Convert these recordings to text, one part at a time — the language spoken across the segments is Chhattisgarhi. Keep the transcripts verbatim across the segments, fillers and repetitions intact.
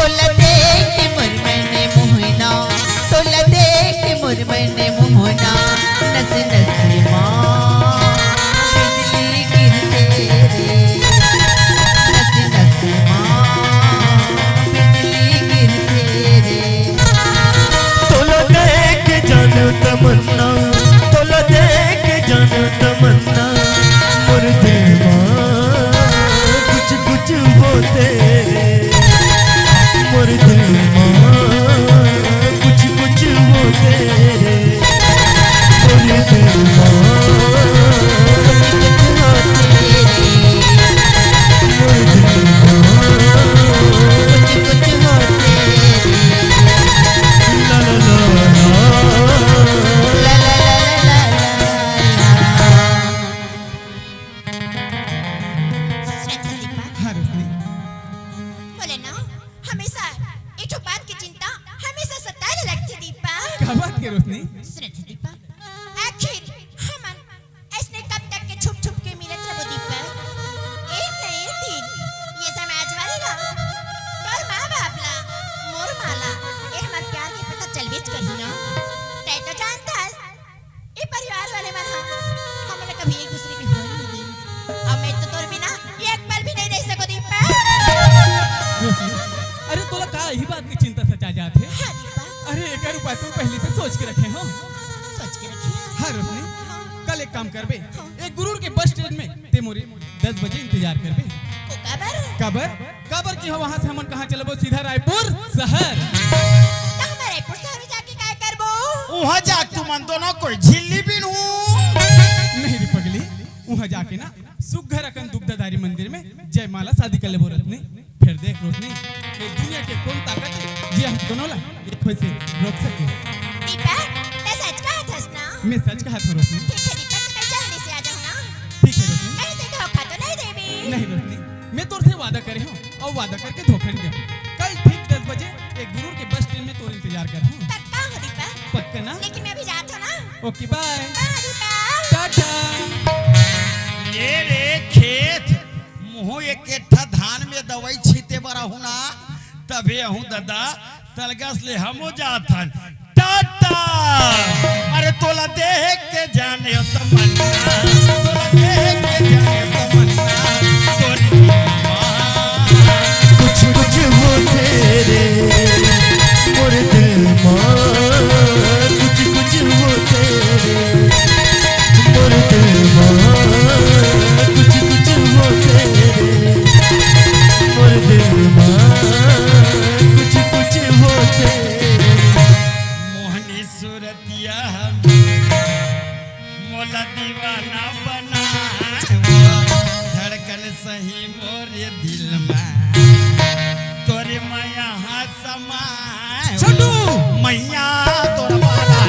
तोला देख के मोर मन मोहना, तोला देख के मोर मन मोहना, नस नस मा बिजली गिरथे रे, नस नस मा बिजली गिरथे रे। तोला देख के जानो तमन्ना, तोला देख के जानो तमन्ना, मोर दिल मा कुछ कुछ होथे रे, मोर दिल मा कुछ कुछ होथे रे, मोर दिल मा कुछ कुछ होथे रे, मोर दिल मा कुछ कुछ होथे रे। ला ला ला ला। श्रद्धा दीपक। हाँ, रोशनी। बोले ना, हमेशा एक ठो बात के चिंता हमेशा सताए लगथे दीपक। का बात के रोशनी? श्रद्धा दीपक, आखिर हमन अइसने कब तक के छुप छुप के मिलत रहिबो दीपक? एक न एक दिन ये समाज वाले ला, तोर माँ बाप ला, मोर माँ ला, ये हमर प्यार के पता चलबेच करही ना। तैं तो जानथस, ये परिवार वाले मन ह हमन ला कभी एक दूसरे के होए नहीं दे। अब मैं तो तोर बिना एक पल भी नहीं रह सको दीपक। रोशनी, अरे तोला का यही बात की चिंता सता जात हे? हाँ दीपक। अरे एकर उपाय तो पहले से सोच के रखे हो। सोच के रखे हस? हाँ रोशनी, हाँ। कल एक काम करबे, हाँ। एक गुरूर के बस स्टैंड में ते मोरे दस बजे इंतजार करबे। ओ काबर? काबर? काबर कि हो वहां से हमन कहाँ चलबो? सीधा रायपुर शहर। त हमन रायपुर शहर में जाके काय करबो? उहाँ जाके तुमन दोनों कोई झिल्ली बीनहू। नहीं रे पगली, उहाँ जाके ना सुग्घर अकन दुग्धाधारी मंदिर में जयमाला शादी कर लेबो रोशनी। फेर देख रोशनी, ये दुनिया के कौन ताकत हे जे हम दोनों ला एक होए से रोक सके? दीपक, तैं सच कहत हस ना? मैं सच कहत हूँ रोशनी। ठीक है दीपक, त मैं जल्दी से आ जाऊँ ना। ठीक है रोशनी। कहीं तैं धोखा तो नहीं देबे? नहीं रोशनी, मैं तोर से वादा करे हूँ और वादा करके धोखा नहीं देबो। कल ठीक दस बजे एक गुरूर के बस स्टैंड में तोर इंतजार करहूँ। पक्का हो दीपक? पक्का ना? लेकिन मैं अभी जात हूँ ना। ओके, बाय। बाय दीपक। टाटा। ये रे खेत, मुँह एक एठा धान में दवाई छीते बर आहूँ ना, तभे आहूँ ददा, तलगस ले हमो जात हन। टाटा। अरे तोला देख के जाने तमन्ना, तोला देख के जाने तमन्ना, तोरी कुछ कुछ होथे रे, मोर दिल मा कुछ कुछ होथे रे, मोर दिल मा कुछ कुछ होथे रे, मोर दिल मा कुछ कुछ होथे रे। मोहनी सूरतिया मोला दीवाना बना, धड़कन सही मोरे दिल में तोरे मया हा समा। छोटू! मैया तोर बाला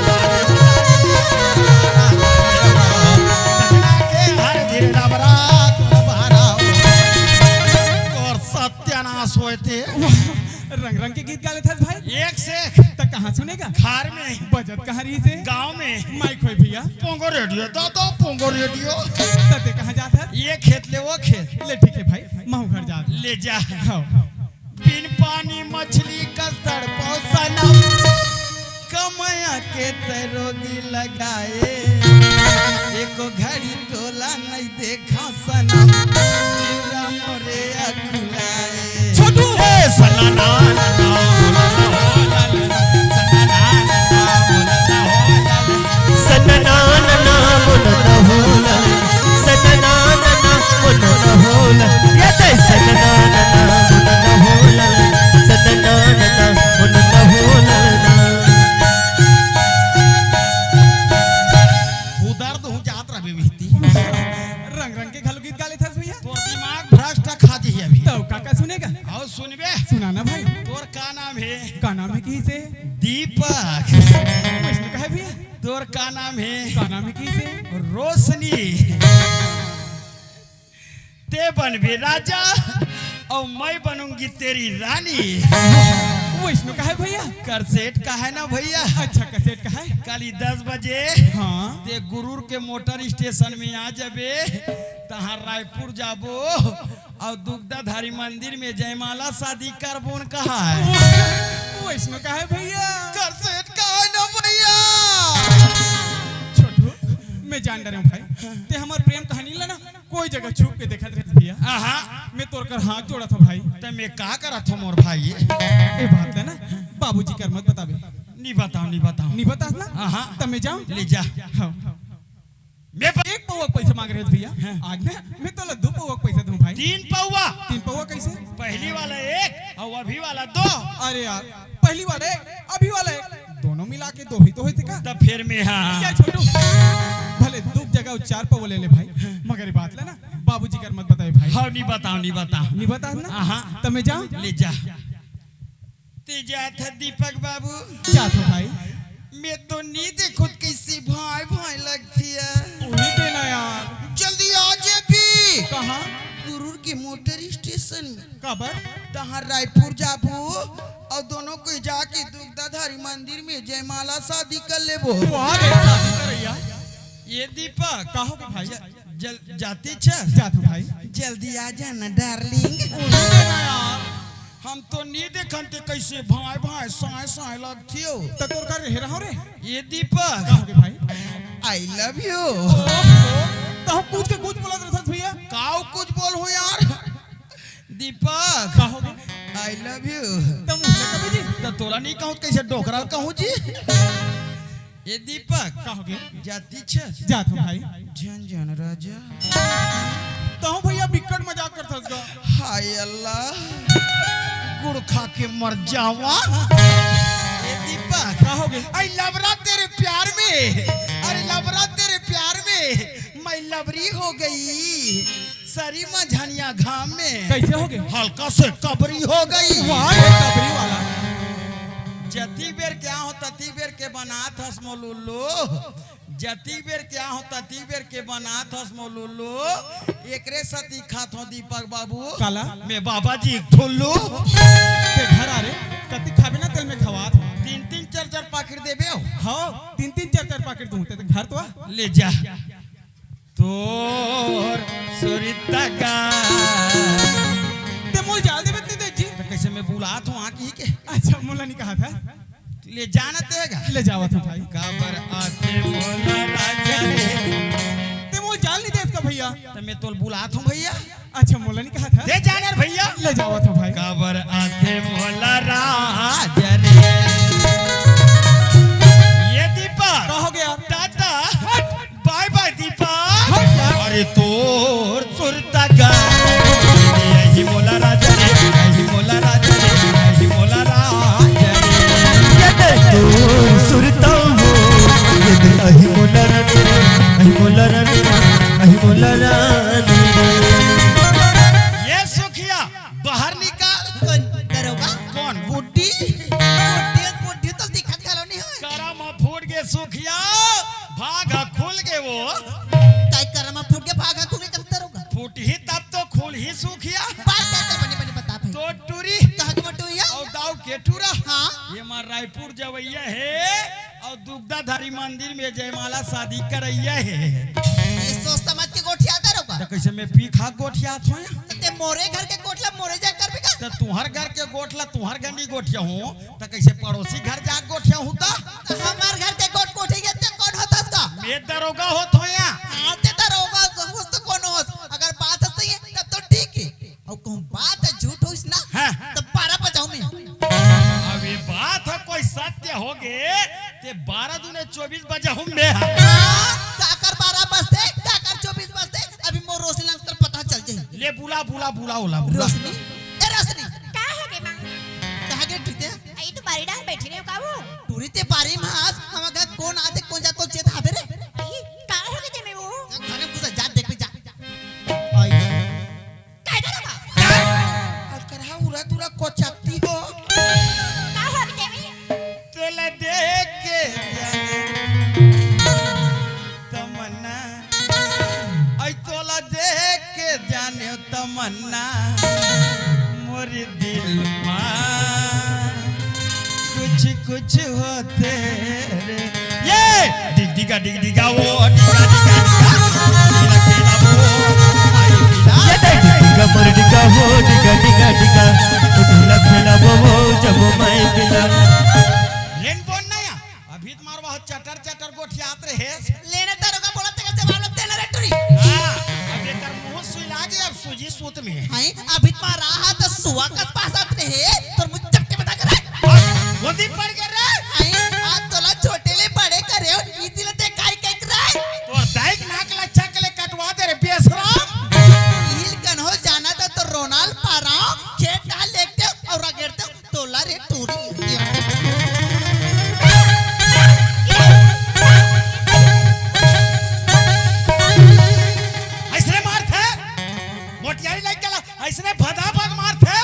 के हर धीरे डबरा तोर बारा तोर सत्यानाश होते। रंग रंग के गीत गा लेथस भाई। एक से एक। त कहाँ सुनेगा? घर में। बजत कहाँ रहिसे? गाँव में। माइक होय भैया। पोंगो रेडियो, दो दो पोंगो रेडियो। त तैं कहाँ जात हस? ये खेत ले वो खेत। ले ठीक है भाई, महूँ घर जात हूँ। ले जा। हाँ। बिन पानी मछली कस तड़पो सनम, कमया के तैं रोगी लगाए, एको घड़ी तोला नहीं देखा सनम, जीरा मोरे अकुलाए। छोटू! ए, सनना, नना, बोलना हो, लल, सनना, नना, बोलना हो, लल, सनना, नना, बोलना हो, लल, सनना, नना, बोलना हो, लल, ये दे, सनना, नना, बोलना हो, लल, सनना, नना, बोलना हो, लल, ना। उधर तो हूँ जात रहे बेबी। रंग रंग के घलो गीत गा लेथस भैया। तोर दिमाग भ्रष्ट खा दिही अभी। तो काका सुनेगा? आओ सुनबे। सुनाना भाई। तोर का नाम हे? का नाम हे किसे? दीपक। वैष्णो का हे भैया? तोर का नाम हे? का नाम हे किसे? रोशनी। ते बनबे राजा और मैं बनूंगी तेरी रानी। वैष्णो का हे भैया? करसेट का हे ना भैया? अच्छा, करसेट का हे? काली दस बजे हाँ। ते गुरूर के मोटर स्टेशन में आ जाबे, तहाँ रायपुर जाबो, अउ दुग्धाधारी मंदिर में जयमाला शादी करबोन कहा है। वो, वो इसमें का है भैया? कर सेठ का है ना भैया। छोटू, मैं जान डरे हूँ भाई, ते हमार प्रेम कहानी ला ना कोई जगह छुप के देखत रहे भैया। आहा। मैं तोर कर हाथ जोड़त हूँ भाई। ते मैं का करत हूँ मोर भाई? ये बात ला ना बाबूजी कर मत बताबे। नहीं बताओ, नहीं बताओ। नहीं बतास ना? आहा। तब मैं जाऊँ? ले जा। हाँ। मैं प- एक पौवा पैसा मांग रहे भैया। हाँ। आज ना मैं तोला दो पौवा पैसा दूं भाई। तीन पौवा? तीन पौवा कैसे? पहली वाला एक और अभी वाला दो। अरे यार, पहली वाला एक, अभी वाला एक, दोनों मिला के दो ही तो होई सका। तब फिर मैं, हाँ, हाँ। यार छोटू, भले दो जगह चार पौवा ले ले भाई, मगर ये बात ला ना बाबूजी कर मत बताए भाई। हाँ, नहीं बताओ, नहीं बताओ। नहीं बतास ना? हाँ, हाँ। तब मैं जाऊं? ले जा। ते जात ह दीपक बाबू। जात हो भाई। मैं तो नी देखत कैसे भाई भाई लगती है। उही देना यार। जल्दी आ जे भी। कहाँ? गुरूर के मोटर स्टेशन में। काबर? तहाँ रायपुर जाबो और दोनों कोई जाके दुग्धाधारी मंदिर में जयमाला शादी कर लेबो। वाह रे, शादी करैया। ये दीपक। का हो गे भाई? ज-, जल-, जाती छ? जात हो भाई। जल्दी आ जाना डार्लिंग। उही देना यार। हम तो नी देखन ते कैसे भाई भाई साए साए लगथियो। त तोर का रहे रहो रे? ये दीपक। का हो गे भाई? I love you। ओहो, त हम कुछ के कुछ बोलत रहत भैया। काऊ कुछ बोल हो यार? दीपक। का हो गे? I love you। त मुझे कभी जी? त तोला नहीं कहूँ कैसे डोकरा कहूँ जी? ए दीपक, का हो गे? जाती छस? जात हूँ भाई। झन झन राजा। तहूँ भैया बिकट मजाक करथस गा। हाय अल्लाह, गुड़ खा के मर जावा। ए दीपक, का हो गे? आई लबरा तेरे प्यार में, अरे लबरा तेरे प्यार में, मैं लबरी हो गई। सरी म झनिया घाम में। कैसे हो गे? हल्का से कबरी हो गई। वाह, ये कबरी वाला। जती बेर के आहो, तती बेर के बनात हस मोर उल्लू। जती बेर के आहो, तती बेर के बनात हस मोर उल्लू। एकरे सती खात हो दीपक बाबू। काला? मैं बाबा जी ठुल्लू। ते घर आ रे, कती खाबे ना तेल में खवात हो। तीन तीन चार चार पाकिट देबे हो। हाँ, तीन तीन चार चार पाकिट दूँ, ते घर तो आ। ले जा। तोर सुरता का। ते मोल जाल देबे ते जी। त कैसे मैं बुलात हूँ आके ही के? अच्छा, मोला नहीं कहा था। ले जाना तेगा। ले जावत हूँ भाई। काबर आथे मोला राजा रे। ते मोल जाल नहीं देस का भैया। त मैं तोल बुलात हूँ भैया। अच्छा, मोला नहीं कहा था। ले जाना रे भैया। ले जावत हूँ भाई। काबर आथे मोला राजा रे। ये दीपक। का हो गया? टाटा। हट। बाय बाय दीपक। हट यार। अरे तोर सुरता का। अही मोला राजा रे, अही मोला राजा रे, अही मोला राजा रे। ये दे तोर सुरता हो, ये दे अही मोला रानी रे, अही मोला रानी रे, अही मोला रानी रे। ये सुखिया, बाहर निकाल। कौन? दरोगा? कौन? बुड्ढी? बुड्ढी, बुड्ढी तो दिखत घलो नहीं होय। करा म फूट गे सुखिया, भाग ह खुल गे वो। काय करा म फूट गे, भाग ह खुल गे, कहत दरोगा? फूटही तब तो खुलही सुखिया। बात कर, कर, बने, बने बता भाई। तो टूरी। कहाँ के टूरी है? और दाऊ के टूरा। हाँ। ये मार रायपुर जवैया है। अउ दुग्धाधारी मंदिर में जयमाला शादी करैया हे। ये सोच समझ के गोठियात रहो का? त कैसे मैं पी खा गोठियात हों? त ते मोरे घर के गोठ ला मोरे जा करबे का? त तुहर घर के गोठ ला तुहर घर नहीं गोठिया हूँ, त कैसे पड़ोसी घर जा गोठिया हूँ त? त हमार घर के गोठ कोठी के ते कौन होतस का? मैं दरोगा होत हों या। हाँ, ते दरोगा होस त कौन होस? अगर बात सही है, तब तो ठीक है। अउ कहूँ बात ह झूठ होइस ना, हाँ। त बारह बजाहूँ मैं। अब ये बात ह कोई सत्य होगे, ते बारह दूने चौबीस बजाहूँ मैं। हाँ, काकर बारह बजथे, काकर चौबीस बजथे, अभी मोर रोशनी लंग कर पता चल जाही। ले बुला, बुला, बुला, ओला, बुला। रोशनी, ए रोशनी। का होगे माँ? कहाँ गे रहिथे? आई तो बारी डाल बैठी रहे हो का वो? टूरी ते बारी म हस, हमर घर कोन आथे, कोन जाथे, चेत हाबे रे। आई, का होगे ते में वो? जा घरे घुस जा, देख भी जा। आई। काय करोगा? अकरहा उरा दुरा कोचकती हो। का हो गया में? तोला देख के जाने तमन्ना। आई तोला देख के जाने तमन्ना। मोर दिल मा कुछ कुछ होथे रे। ये डिग डिगा डिग डिगा वो डिगा डिगा डिगा। पीला पीला वो आई पीला। ये डिग डिगा पर डिगा हो, डिगा, डिगा, डिगा, तू खेला खेला वो, वो, जब मैं पिला। लेन बोल ना या, अभी तुम्हार बहुत चटर चटर गोठियात रहे। लेने दरोगा बोला तेरे जवाब लगते ना रे टुरी। हाँ, अब एकर मुंह सुई लागे, अब सूजी सूत में। हाय, अभी तुम्हारा हाथ सुआ कस पासत रहे, तोर मुंह चपटे बता कर। गोदी पड़ गए रे। हाय, आज तोला छोटे ले बड़े करे हो, इसी ले देखाई के रे। तोर दाई के नाक ला चक ले कटवा दे रे बेशरम। हील कन्हो जाना था तो रोनाल पाराओ, खेत डाल लेते और रगड़ते तोला रे टूरी। ऐसने मारथे, मोटियारी लइका ला ऐसने भदाभद मारथे।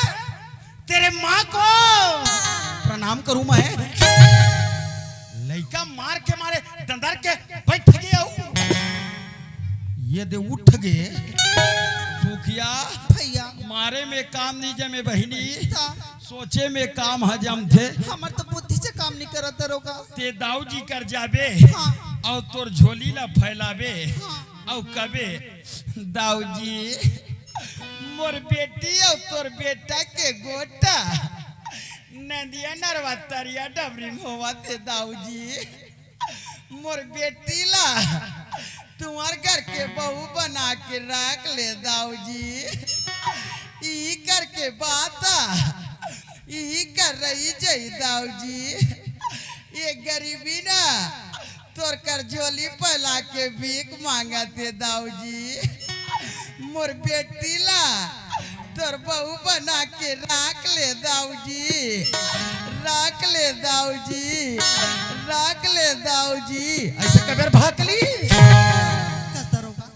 तेरे माँ को प्रणाम करूं मैं। लइका मार के मारे दंदर के बैठ गया हूँ। ये दे उठ गए। सुखिया, भैया। मारे में काम नहीं जमे बहिनी। हाँ। सोचे में काम ह जमथे। हमर तो बुद्धि से काम नहीं करत दरोगा। ते दाऊ जी कर जाबे। हाँ। और तोर झोली ला फैलाबे। हाँ। और कबे, दाऊ जी, मोर बेटी और तोर बेटा के गोटा नदिया नरवा तरिया डबरी में होवत हे दाऊ जी। मोर बेटी ला तुम्हार घर के बहू बना के रख ले दाऊ जी। ई घर के बात, ई कर रही जई दाऊ जी। ये गरीबी ना तोर कर झोली फैला के भीख मांगत हे दाऊ जी। मोर बेटी ला तोर बहू बना के राख ले दाऊ जी, राख ले दाऊ जी, राख ले दाऊ जी। ऐसे कबेर भाकली। कस दरोगा,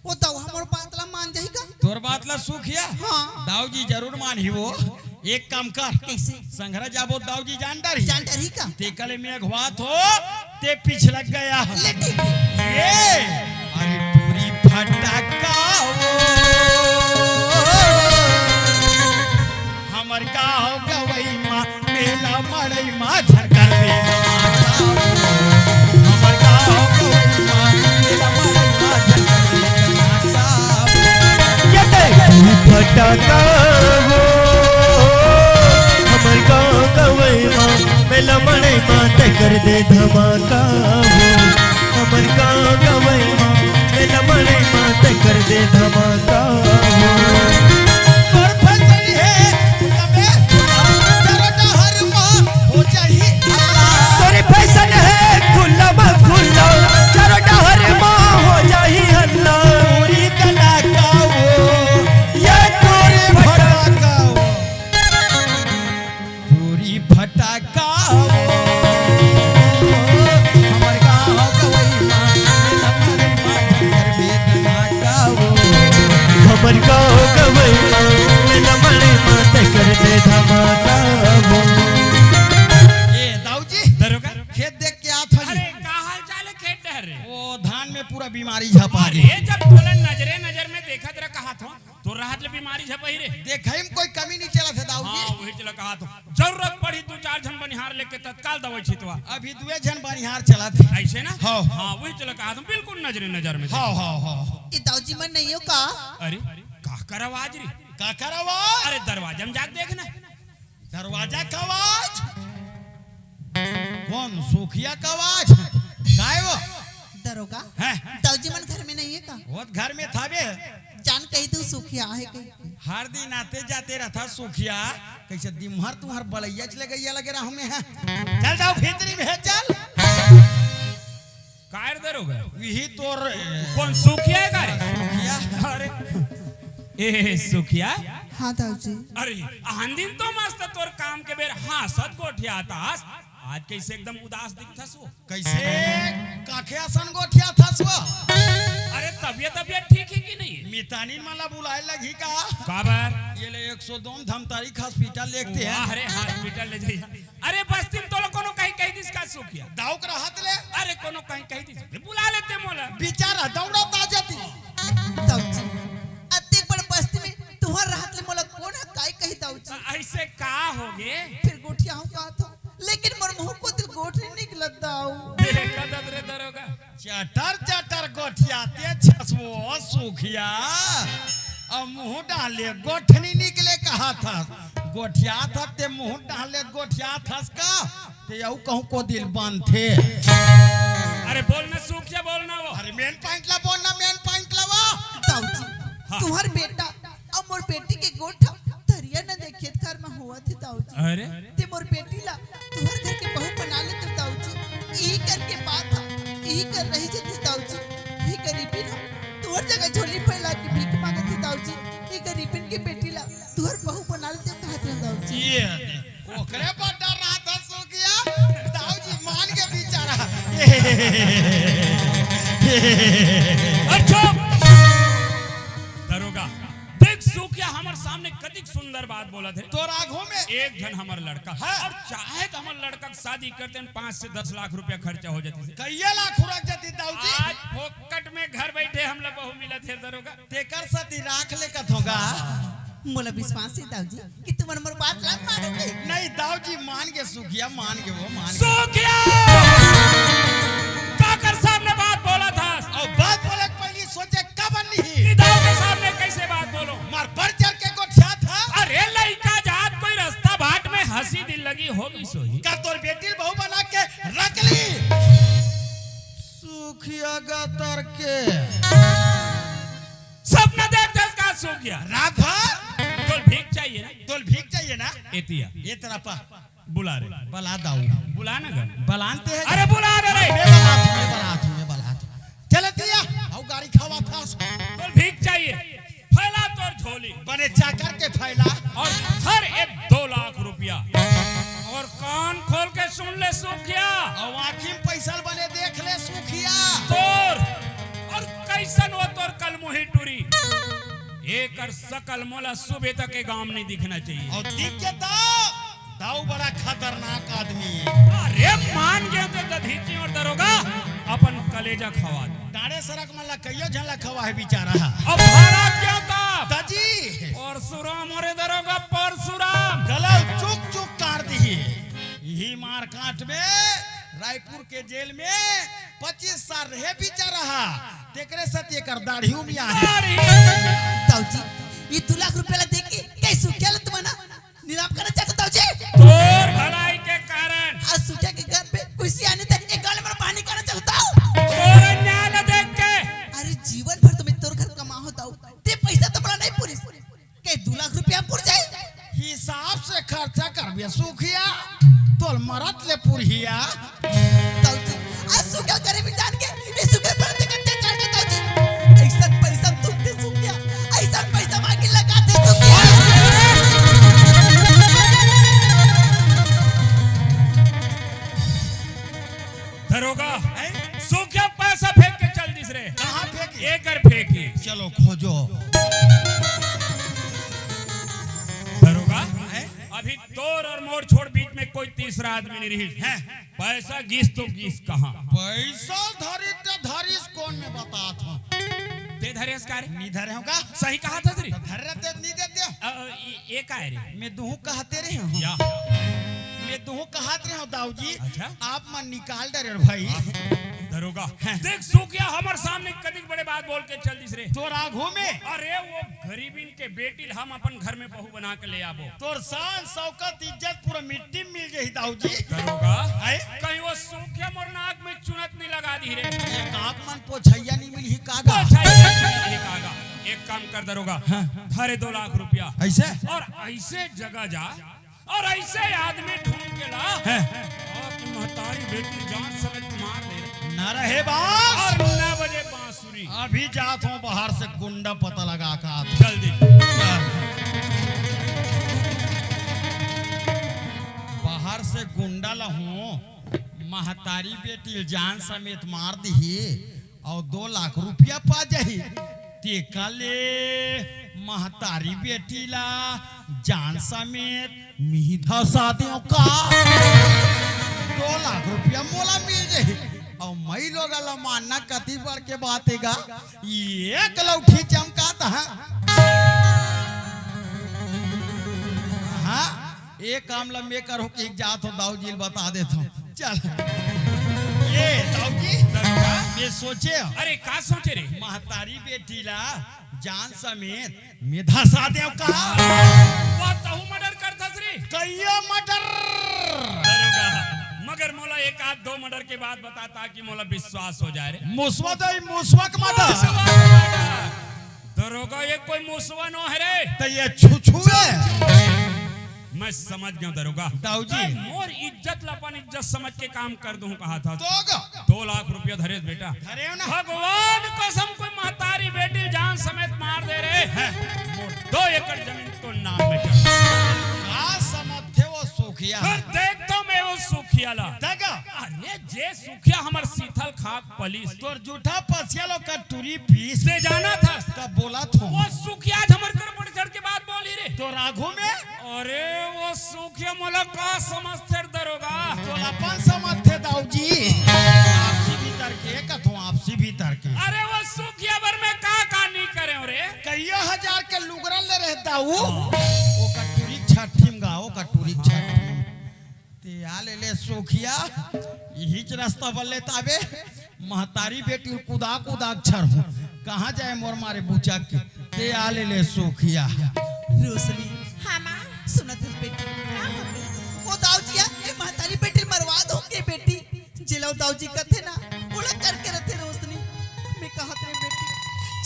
वो दाऊ हमर बात ला मान जाही का? तोर बात ला सुखिया? हाँ। दाऊ जी जरूर मानही वो। एक काम कर। कैसे? संघरा जाबो दाऊ जी जान डरही। जान डरही का? ते कले में अगवात हो, ते पीछे लग गया। ले ठीक है। ये, अरे टूरी फटाका वो। हमर गाँव गवई मा मेला मड़ई मा झनकर दे धमाका वो। हमर गाँव गवई मा मेला मड़ई मा झनकर दे धमाका वो। ये दे टूरी फटाका वो। हमर गाँव गवई मा मेला मड़ई मा ते कर दे धमाका वो। हमर गाँव गवई मा मेला मड़ई मा ते कर दे धमाका हो। तोर फैशन हे, तबे चारों डहर मा हो जाही हल्ला। तोर फैशन हे, खुल्ला मा खुल्ला, चारों डहर मा हो जाही हल्ला। टूरी फटाका वो, ये टूरी फटाका वो। टूरी फटाका वो, हमर गाँव गवई मा, हमर गाँव गवई मा, हमर गाँव गवई मा, ते कर दे धमाका वो। ए, दाऊ जी, दरोगा। खेत देख के आत हन। अरे, का हाल चाल हे खेत डहर रे? ओ, धान में पूरा बीमारी झपा गे। अरे, जब तोला नजरे नजर में देखत रह, कहा थो, तोर रहत ले बीमारी झपही रे। देखई में कोई कमी नहीं चलत हे दाऊ जी। हाँ, वही चला कहा तो। जरूरत पड़ी दू चार झन बनिहार लेके तत्काल दवाई छितवा। अभी दुए झन बनिहार चलत हे। ऐसे ना? हाँ। हाँ, वही चला कहा तो, बिल्कुल नजरे नजर में हाँ, देखो। हाँ, हाँ। ये दाऊ जी मन नहीं हो का? अरे, का कर आवाज रे? का कर आवाज? अरे, दरवाजा में जाके देख ना। दरवाजा का आवाज? कौन सुखिया का आवाज? काय वो? दरोगा, हैं? दाऊ जी मन घर में नहीं है का? वो घर में था बे। जान कही तू सुखिया आहे कही। हर दिन आते जाते रहता सुखिया, कैसे दिन भर तुम्हार बलैया च लगैया लगे रहा हमें है। चल जाओ भीतरी में, चल। काय रे दरोगा? यही तोर, ए, कौन सुखिया है का रे? सुखिया। अरे, ए, सुखिया? हाँ, दाऊ जी। अरे, आन दिन तो मस्त तोर काम के बेर हाँसत गोठियात हस, आज कैसे एकदम उदास दिखथस वो? कैसे काखे असन गोठियात हस वो? अरे, तबियत, तबियत ठीक है कि नहीं? मितानिन मन ला बुलाए लगही का? काबर? ये ले एक सौ दो धमतरी हॉस्पिटल लेगते हैं। वाह रे, हॉस्पिटल ले जाइए। अरे बस्ती में तोला कोनो कहीं कही दिस का सुखिया? दाऊ के रहत ले। अरे कोनो कहीं कही दिस, बुला लेते मोला। बेचारा दौड़त आ जाती। दाऊ जी, अतेक बड़ बस्ती में तुहर रहत ले मोला कोन ह काई कही दाऊ जी? ऐसे का होगे? फिर गोठियाहूँ का तो, लेकिन मोर मुँह कोती ले गोठ नहीं निकलत दाऊ। देखा दत रे दरोगा। चटर चटर गोठियाते छस वो सुखिया। अब मुंह डाले गोठनी निकले कहा था, गोठिया था ते मुंह डाले गोठिया था का, ते यू कहूं को दिल बांधथे। अरे बोल ना सूखिया, बोल ना वो। अरे मेन पॉइंट ला बोल ना, मेन पॉइंट ला वो। दाऊजी, हाँ। तुम्हार बेटा अउ मोर बेटी के गोठ ह तरिया न देखे खार म होवत हे दाऊजी। अरे? ते मोर बेटी ला तुहर घर के बहू बना लेते दाऊजी। यही करके बात ह, यही कर रही जतिस दाऊजी। हे गरीबी न तुहर जगह झोली फैला के भीख मांगत हे दाऊजी। हे गरीबन के बेटी ला तुहर बहू बना लेते कहत हे दाऊजी। ये ओकरे पर डर रहा था सूखिया। दाऊजी मान के बेचारा। अरे चुप! दरोगा, देख सूखिया हमर सामने कतिक सुंदर बात बोलत हे। तोर आगू में एक झन हमर लड़का हाँ। अउ चाहे त हमर लड़का के शादी करते हैं, पाँच से दस लाख रुपया खर्चा हो जाती। कइये लाख हो रख जाती दाऊजी। आज फोकट में घर बैठे हमला बहू मिलत हे दरोगा। तेकर साथी राख ले कथों गा। मोला विश्वास हे दाऊजी कि तुमन मोर बात ला मानोगे। नहीं दाऊजी मान गे सूखिया, मान गे वो मान गे। सूखिया! काकर सामने बात बोलत हस? अउ बात बोले के पहली सोचे कब नहीं? कि दाऊ के सामने कैसे बात बोलो? मार बढ़ चढ़ के गोठिया था। अरे लइका जात कोई रास्ता भाट में हंसी दिल लगी होगी सोही। का तोर बेटी ल बहू बना के रख ली? सूखिया गतर के। सपना देखथस का सूखिया? रात भर? तोल भीख चाहिए ना? तोल भीख चाहिए ना? एतिया। ये तरह पा। बुला रे। बला दाऊ। बुला ना गा। बलानते हैं। अरे बुला रे रे। मैं बलात हूँ, मैं बलात हूँ, मैं बलात हूँ। चल एतिया। आओ गाड़ी खावा था। तोल भीख चाहिए। फैला तोर झोली। बने चाकर के फैला। अउ हर एक दो लाख रुपया। अउ कान खोल के सुन ले सूखिया। अउ आँखी में पैसा बने देख ले सूखिया। तोर अउ कैसन हो तोर कलमुही टूरी। एकर सकल मोला सुबह तक के गांव नहीं दिखना चाहिए। अउ दिख के तो दाऊ बड़ा खतरनाक आदमी हे। अरे मान गे ते दधीची अउ दरोगा अपन कलेजा खवा दे। डाड़े सरक मन ला कइयो झन ला खवा हे बेचारा। अब भरा क्या था? दाजी। परसुराम, अरे दरोगा परसुराम। गला चुक चुक काट दिही। यही मारकाट में रायपुर के जेल में पच्चीस साल रहे बेचारा। तेकरे साथ एकर दाढ़ी उमिया हे। दाढ़ी। दाऊजी, ये दो लाख रुपया ला देके कैसे खेलत मना? नीलाम करना चाहता हूँ जी। तोर भलाई के कारण। आज सूखिया के घर पे कोई सियानी तक के गाल में पानी करना चाहता हूँ। तोर न्याय देख के। अरे जीवन भर तो मैं तोर घर कमा होता हूँ। ते पैसा तो बड़ा नहीं पूरी। के दो लाख रुपया पुर जाए। हिसाब से खर्चा करबे सूखिया। तोल मरत ले पुरहिया। ताऊ जी, आज सूखिया गरीबी जान के, ये सूखे पर ते कट्टे काट दे ताऊ जी। ऐसा पैसा तुम दे सूखिया, ऐसा पैसा मांगे लगा दे सूखिया। दरोगा, हैं? सूखिया पैसा फेंक के चल दिस रे। कहाँ फेंकी? एकर फेंकी। चलो खोजो। दरोगा, हैं? अभी तोर और मोर छोड़ बीच में कोई तीसरा आदमी नहीं रही। हैं? पैसा गिस तो गिस कहाँ? पैसा धरी ते धरिस कोन में बतात हूँ। ते धरेस का रे? नी धरे हूँ का? सही कहा था रे। तो धर रहते नी देते। अ, अ, ये, ये का है रे? मैं दुहू कहते रहे हूँ। या। मैं दुहू कहत रहे हूँ दाऊ जी। अच्छा। आप मन निकाल डरे रे भाई। दरोगा, हैं। देख सूखिया हमर सामने कतिक बड़े बात बोल के चल दिस रे। तोर आगू में। अरे वो गरीबिन के बेटी ल हम अपन घर में बहू बना के ले आबो। तोर शान, शौकत, इज्जत पूरा मिट्टी में मिल जाही दाऊ जी। दरोगा, हैं? कहीं वो सूखिया मोर नाक में चुनत नहीं लगा दी रे। एक आँख मन पोछैया नहीं मिलही कागा। पोछैया नहीं मिलही कागा। एक काम कर दरोगा, हाँ। धरे दो लाख रुपया। ऐसे? और ऐसे जगह जा और ऐसे आदमी ढूंढ के ला, हैं। और कि महतारी बेटी जान समेत मार दे। ना रहे बांस। और ना बजे बांसुरी। अभी जात हूँ बाहर से गुंडा पता लगा के आत हूँ। जल्दी। बाहर से गुंडा ला हूँ, महतारी बेटी जान समेत मार दिही। अउ दो लाख रुपया पा जाही। तेका ले महतारी बेटी ला जान समेत मिही धसा देव का। दो लाख रुपया मोला मिल जाही। अउ मई लोग ला मानना कति बड़ के बात हे गा। एक लौठी चमकात हे। हाँ। ए काम ल मैं करहूं कि जात हो दाऊ जी ल बता देत हो। चल। ए दाऊ जी, दरोगा। मैं सोचे हो। अरे का सोचे रे? महतारी बेटी ला जान समेत में धसा देव का? वाह, तहू मर्डर करथस रे? कइयो मर्डर। दरोगा, मगर मोला एक आध दो मर्डर के बात बता, ताकि मोला विश्वास हो जाए रे। मुसवा तो ही मुसवा के मर्डर। मुसवा के मर्डर। दरोगा, ये कोई मुसवा नो हरे। त ये छुछुए। मैं समझ गेंव दरोगा। दाऊ जी। तैं मोर इज्जत ला अपन इज्जत समझ के काम कर दूं कहा था। तो गा। दो लाख रुपया धरेस बेटा। धरेव ना। भगवान कसम, कोई महतारी बेटी जान समेत मार दे रे। हैं। मोर दो एकड़ जमीन तो नाम में कर। का समझथे वो सुखिया? फिर देख तो मैं वो सुखिया ला। देखा। अरे जे सुखिया हमर शीतल खाक पलिस। तोर जूठा पसिया लो का टूरी पीस। से जाना था। तब बोला थो। वो सुखिया आज हमर कर बढ़ चढ़ के बात बोली रे। तोर आगू में? अरे वो सुखिया मोला का समझथे दरोगा? तोला अपन समझथे दाऊ जी। आपसी भीतर के कथो, आपसी भीतर के। अरे वो सुखिया बर मैं का का नहीं करे रे? कइयो हजार के लुगरा ले रहे दाऊ। हाँ। ओकर टूरी छठी में गा, ओकर टूरी छठी में। ते आ ले ले सुखिया, इहीच रस्ता बल्ले ताबे, महतारी बेटी ल कुदा कुदा के छरहूं। कहाँ जाए मोर मारे बुचक के, ते आ ले ले सुखिया। रोशनी। हाँ माँ। सुनत हस बेटी? का हो गे? वो दाऊ जी आ, ये महतारी बेटी ल मरवा दो के बेटी। जेला वो दाऊ जी कथे ना, ओला करके रथे रोशनी। मैं कहत रे बेटी,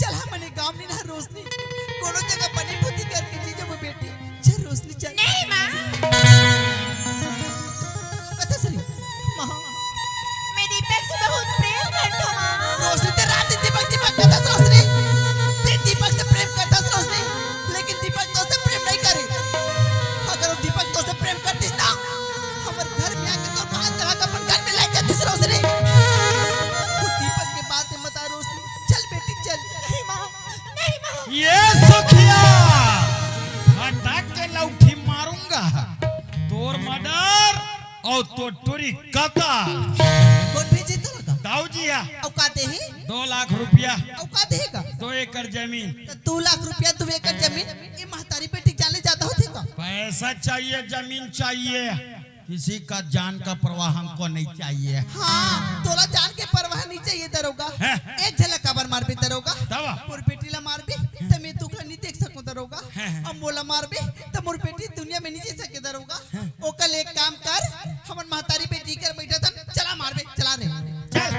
चल हमन ए गाँव नी ना रोशनी, कोनो जगह बने भूती करके जी जबो बेटी। चल रोशनी, चल। नहीं माँ। कथा सरी, माँ। मैं दीपक से बहुत प्रेम करता हूँ माँ। रोशनी, ते रात दिन दीपक, दीपक कथा रोशनी। ते दीपक से प्रेम करता रोशनी, लेकिन दीपक तो से प्रेम नहीं करे। अगर वो दीपक तो से प्रेम करतीस ना, हमर घर में आके तोर बाल चढ़ा के अपन घर में ले जातीस रोशनी। वो दीपक के बात मत आ रोशनी। चल बेटी, चल। नहीं माँ, नहीं माँ। ये सुखिया, फटाक के लौठी मारूंगा। तोर मर्डर अउ तोर टूरी कका। कोन भेजी तो लगा? दाऊ जी हा। अउ का देही? दो लाख रुपया। अउ का देही का? दो एकड़ जमीन। त दो लाख रुपया, दो एकड़ जमीन, ये महतारी बेटी के जान ले जादा होथे का? पैसा चाहिए, जमीन चाहिए, किसी का जान का परवाह हमको नहीं चाहिए। हाँ, तोला जान के परवाह नहीं चाहिए दरोगा। हैं? एक झलक काबर मारबे दरोगा? तब? मोर बेटी ला मारबे, त मैं दुख ला नहीं देख सकूं दरोगा। हैं? अब मोला मारबे, त मोर बेटी दुनिया में नहीं जी सके दरोगा। हैं? ओकर ले एक काम कर, हमन महतारी बेटी कर बैठा था, चला मारबे, चला रे। चल,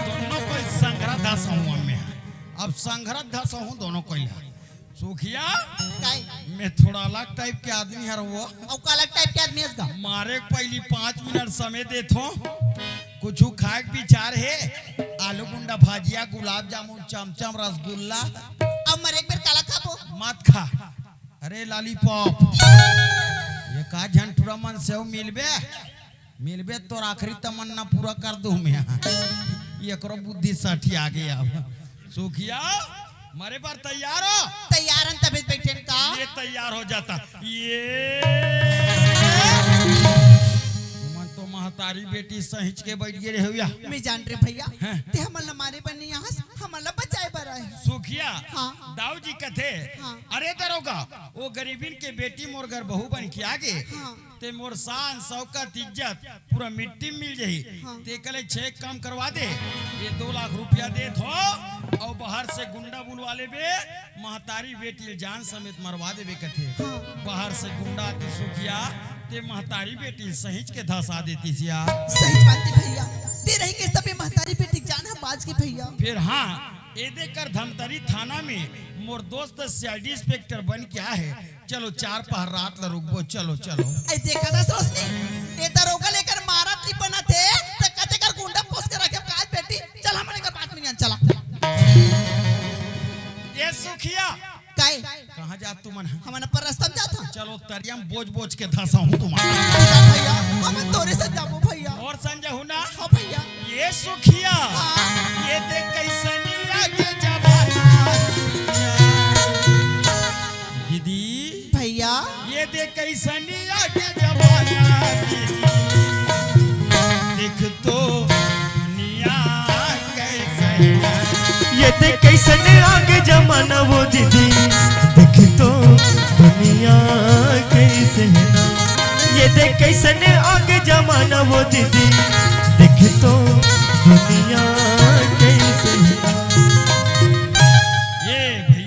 दोनों कोई संघरा धसहूं मैं। अब संघरा धसहूं दोनों कोई ला। सुखिया, काई? मैं थोड़ा अलग टाइप के आदमी हर वो। अउ का अलग टाइप के आदमी हस गा? मारे के पहली पाँच मिनट समय देथो, कुछ खाए के विचार हे, आलू गुंडा भजिया, गुलाब जामुन, चमचम, रसगुल्ला। अब मरे के बेर काला खाबो? मत खा। अरे लॉलीपॉप, ये का झंटुरा मन से मिलबे? मिलबे तोर आखिरी तमन्ना पूरा कर दूं मैं। ये एकरो बुद्धि सठिया गे अब। सुखिया, मरे बर तैयार हो? तैयार हन, तबे बइठेन का? ये तैयार हो जाता। ये तुमन तो महतारी बेटी सहिंच के बइठ गे रहे हो या? मैं जान रे भइया, हैं? ते हमन ला मारे बर नहीं आहस, हमन ला बचाए बर आए। सुखिया, हाँ। दाऊ जी कथे, हाँ। अरे दरोगा, वो गरीबिन के बेटी मोर घर बहू बन के आ गे। हाँ। ते मोर शान, शौकत, इज्जत पूरा मिट्टी में मिल जाही। हाँ। ते कले छे काम करवा दे, ये दो लाख रुपया देत हो, अउ बाहर से गुंडा बुलवा लेबे, महतारी बेटी ल जान समेत मरवा देबे कथे। हाँ। बाहर से गुंडा आती सुखिया, ते महतारी बेटी ल सहिंच के धसा देतीस या। सही बात हे भइया, ते रही के सबे महतारी बेटी के जान हम बाच के भइया। फिर हाँ, एदे कर धमतरी थाना में मोर दोस्त सीआईडी इंस्पेक्टर बन के आए हे, चलो, चार पहर रात ला रुकबो, चलो, चलो। ए, देखा था रोशनी, ए दरोगा ले कर मारत नहीं बनत हे, त कते कर गुंडा पोस के रखे काज बेटी, चल हमन एकर बात में नहीं आन, चला। ए सुखिया। काई? कहाँ जात तुमन ह? हमन अपन रास्ता में जात हन। चलो, तरिया में बोझ बोझ के धसहूं तुमन। भइया, हमन तोरे से जाबो भइया। अउ संजय हो ना? हाँ भइया। ए सुखिया, हाँ। एदे कइसने आगे जमाना। दीदी। भइया। एदे कइसने आगे जमाना। देख तो दुनिया कइसे हे। एदे कइसने आगे जमाना वो दीदी। देख तो दुनिया कइसे हे। एदे कइसने आगे जमाना वो दीदी। देख तो दुनिया कइसे हे। ए भइया।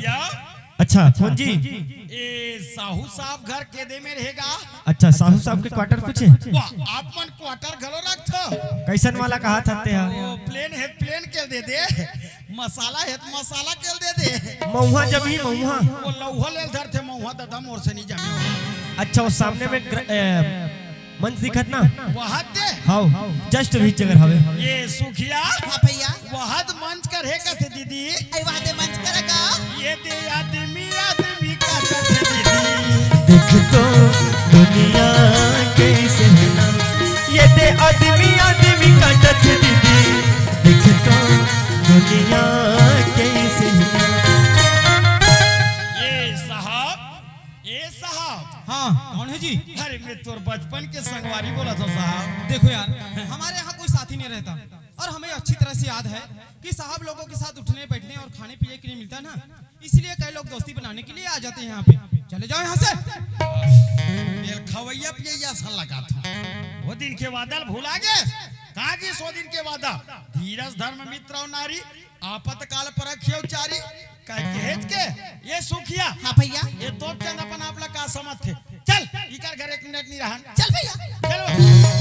अच्छा, कौन जी? ए, साहू साहब घर के दे में रहेगा। अच्छा, साहू साहब के क्वार्टर पूछे? वाह, आप मन क्वार्टर घलो रखथो? कैसन वाला कहा था ते हा? ओ, प्लेन हे, प्लेन के दे दे। मसाला हे त मसाला के दे दे। महुआ जमी, महुआ। ओ लौहा ले धरथे, महुआ दादा मोर से नहीं जमे। अच्छा, वो सामने में ग्र-, ए, मंच दिखत ना? वहाद दे। हाव, just वही जगह हवे। ए सुखिया। हाँ भैया। वहाद मंच कर हे कथे दीदी। अई वहाद मंच कर का? ये दे आदमी आदमी काटत हे दीदी। देख तो दुनिया कैसे है ना, ये दे आदमी आदमी काटत हे दीदी। देख तो दुनिया कैसे है ना। ए साहब, ए साहब। हाँ, कौन है जी? अरे, मैं तोर बचपन के संगवारी बोलत हों साहब। देखो यार, हमारे यहाँ कोई साथी नहीं रहता और हमें अच्छी तरह से याद है कि साहब लोगों के साथ उठने, बैठने और खाने पीने के लिए मिलता ना, इसीलिए कई लोग दोस्ती बनाने के लिए आ जाते हैं यहाँ पे। चले जाओ यहाँ से। मेल खवैया पियैया सन लगा था। वो दिन के वादा ल भुला गे? कहाँ गिस वो दिन के वादा? धीरज धर्म मित्र और नारी, आपातकाल परखियो चारी, कह के हेज के, ए सुखिया। हाँ भैया। ए तोप चंद अपन आप ला का समझथे? चल, इकर घर एक मिनट नहीं रहन। चल भैया। चलो।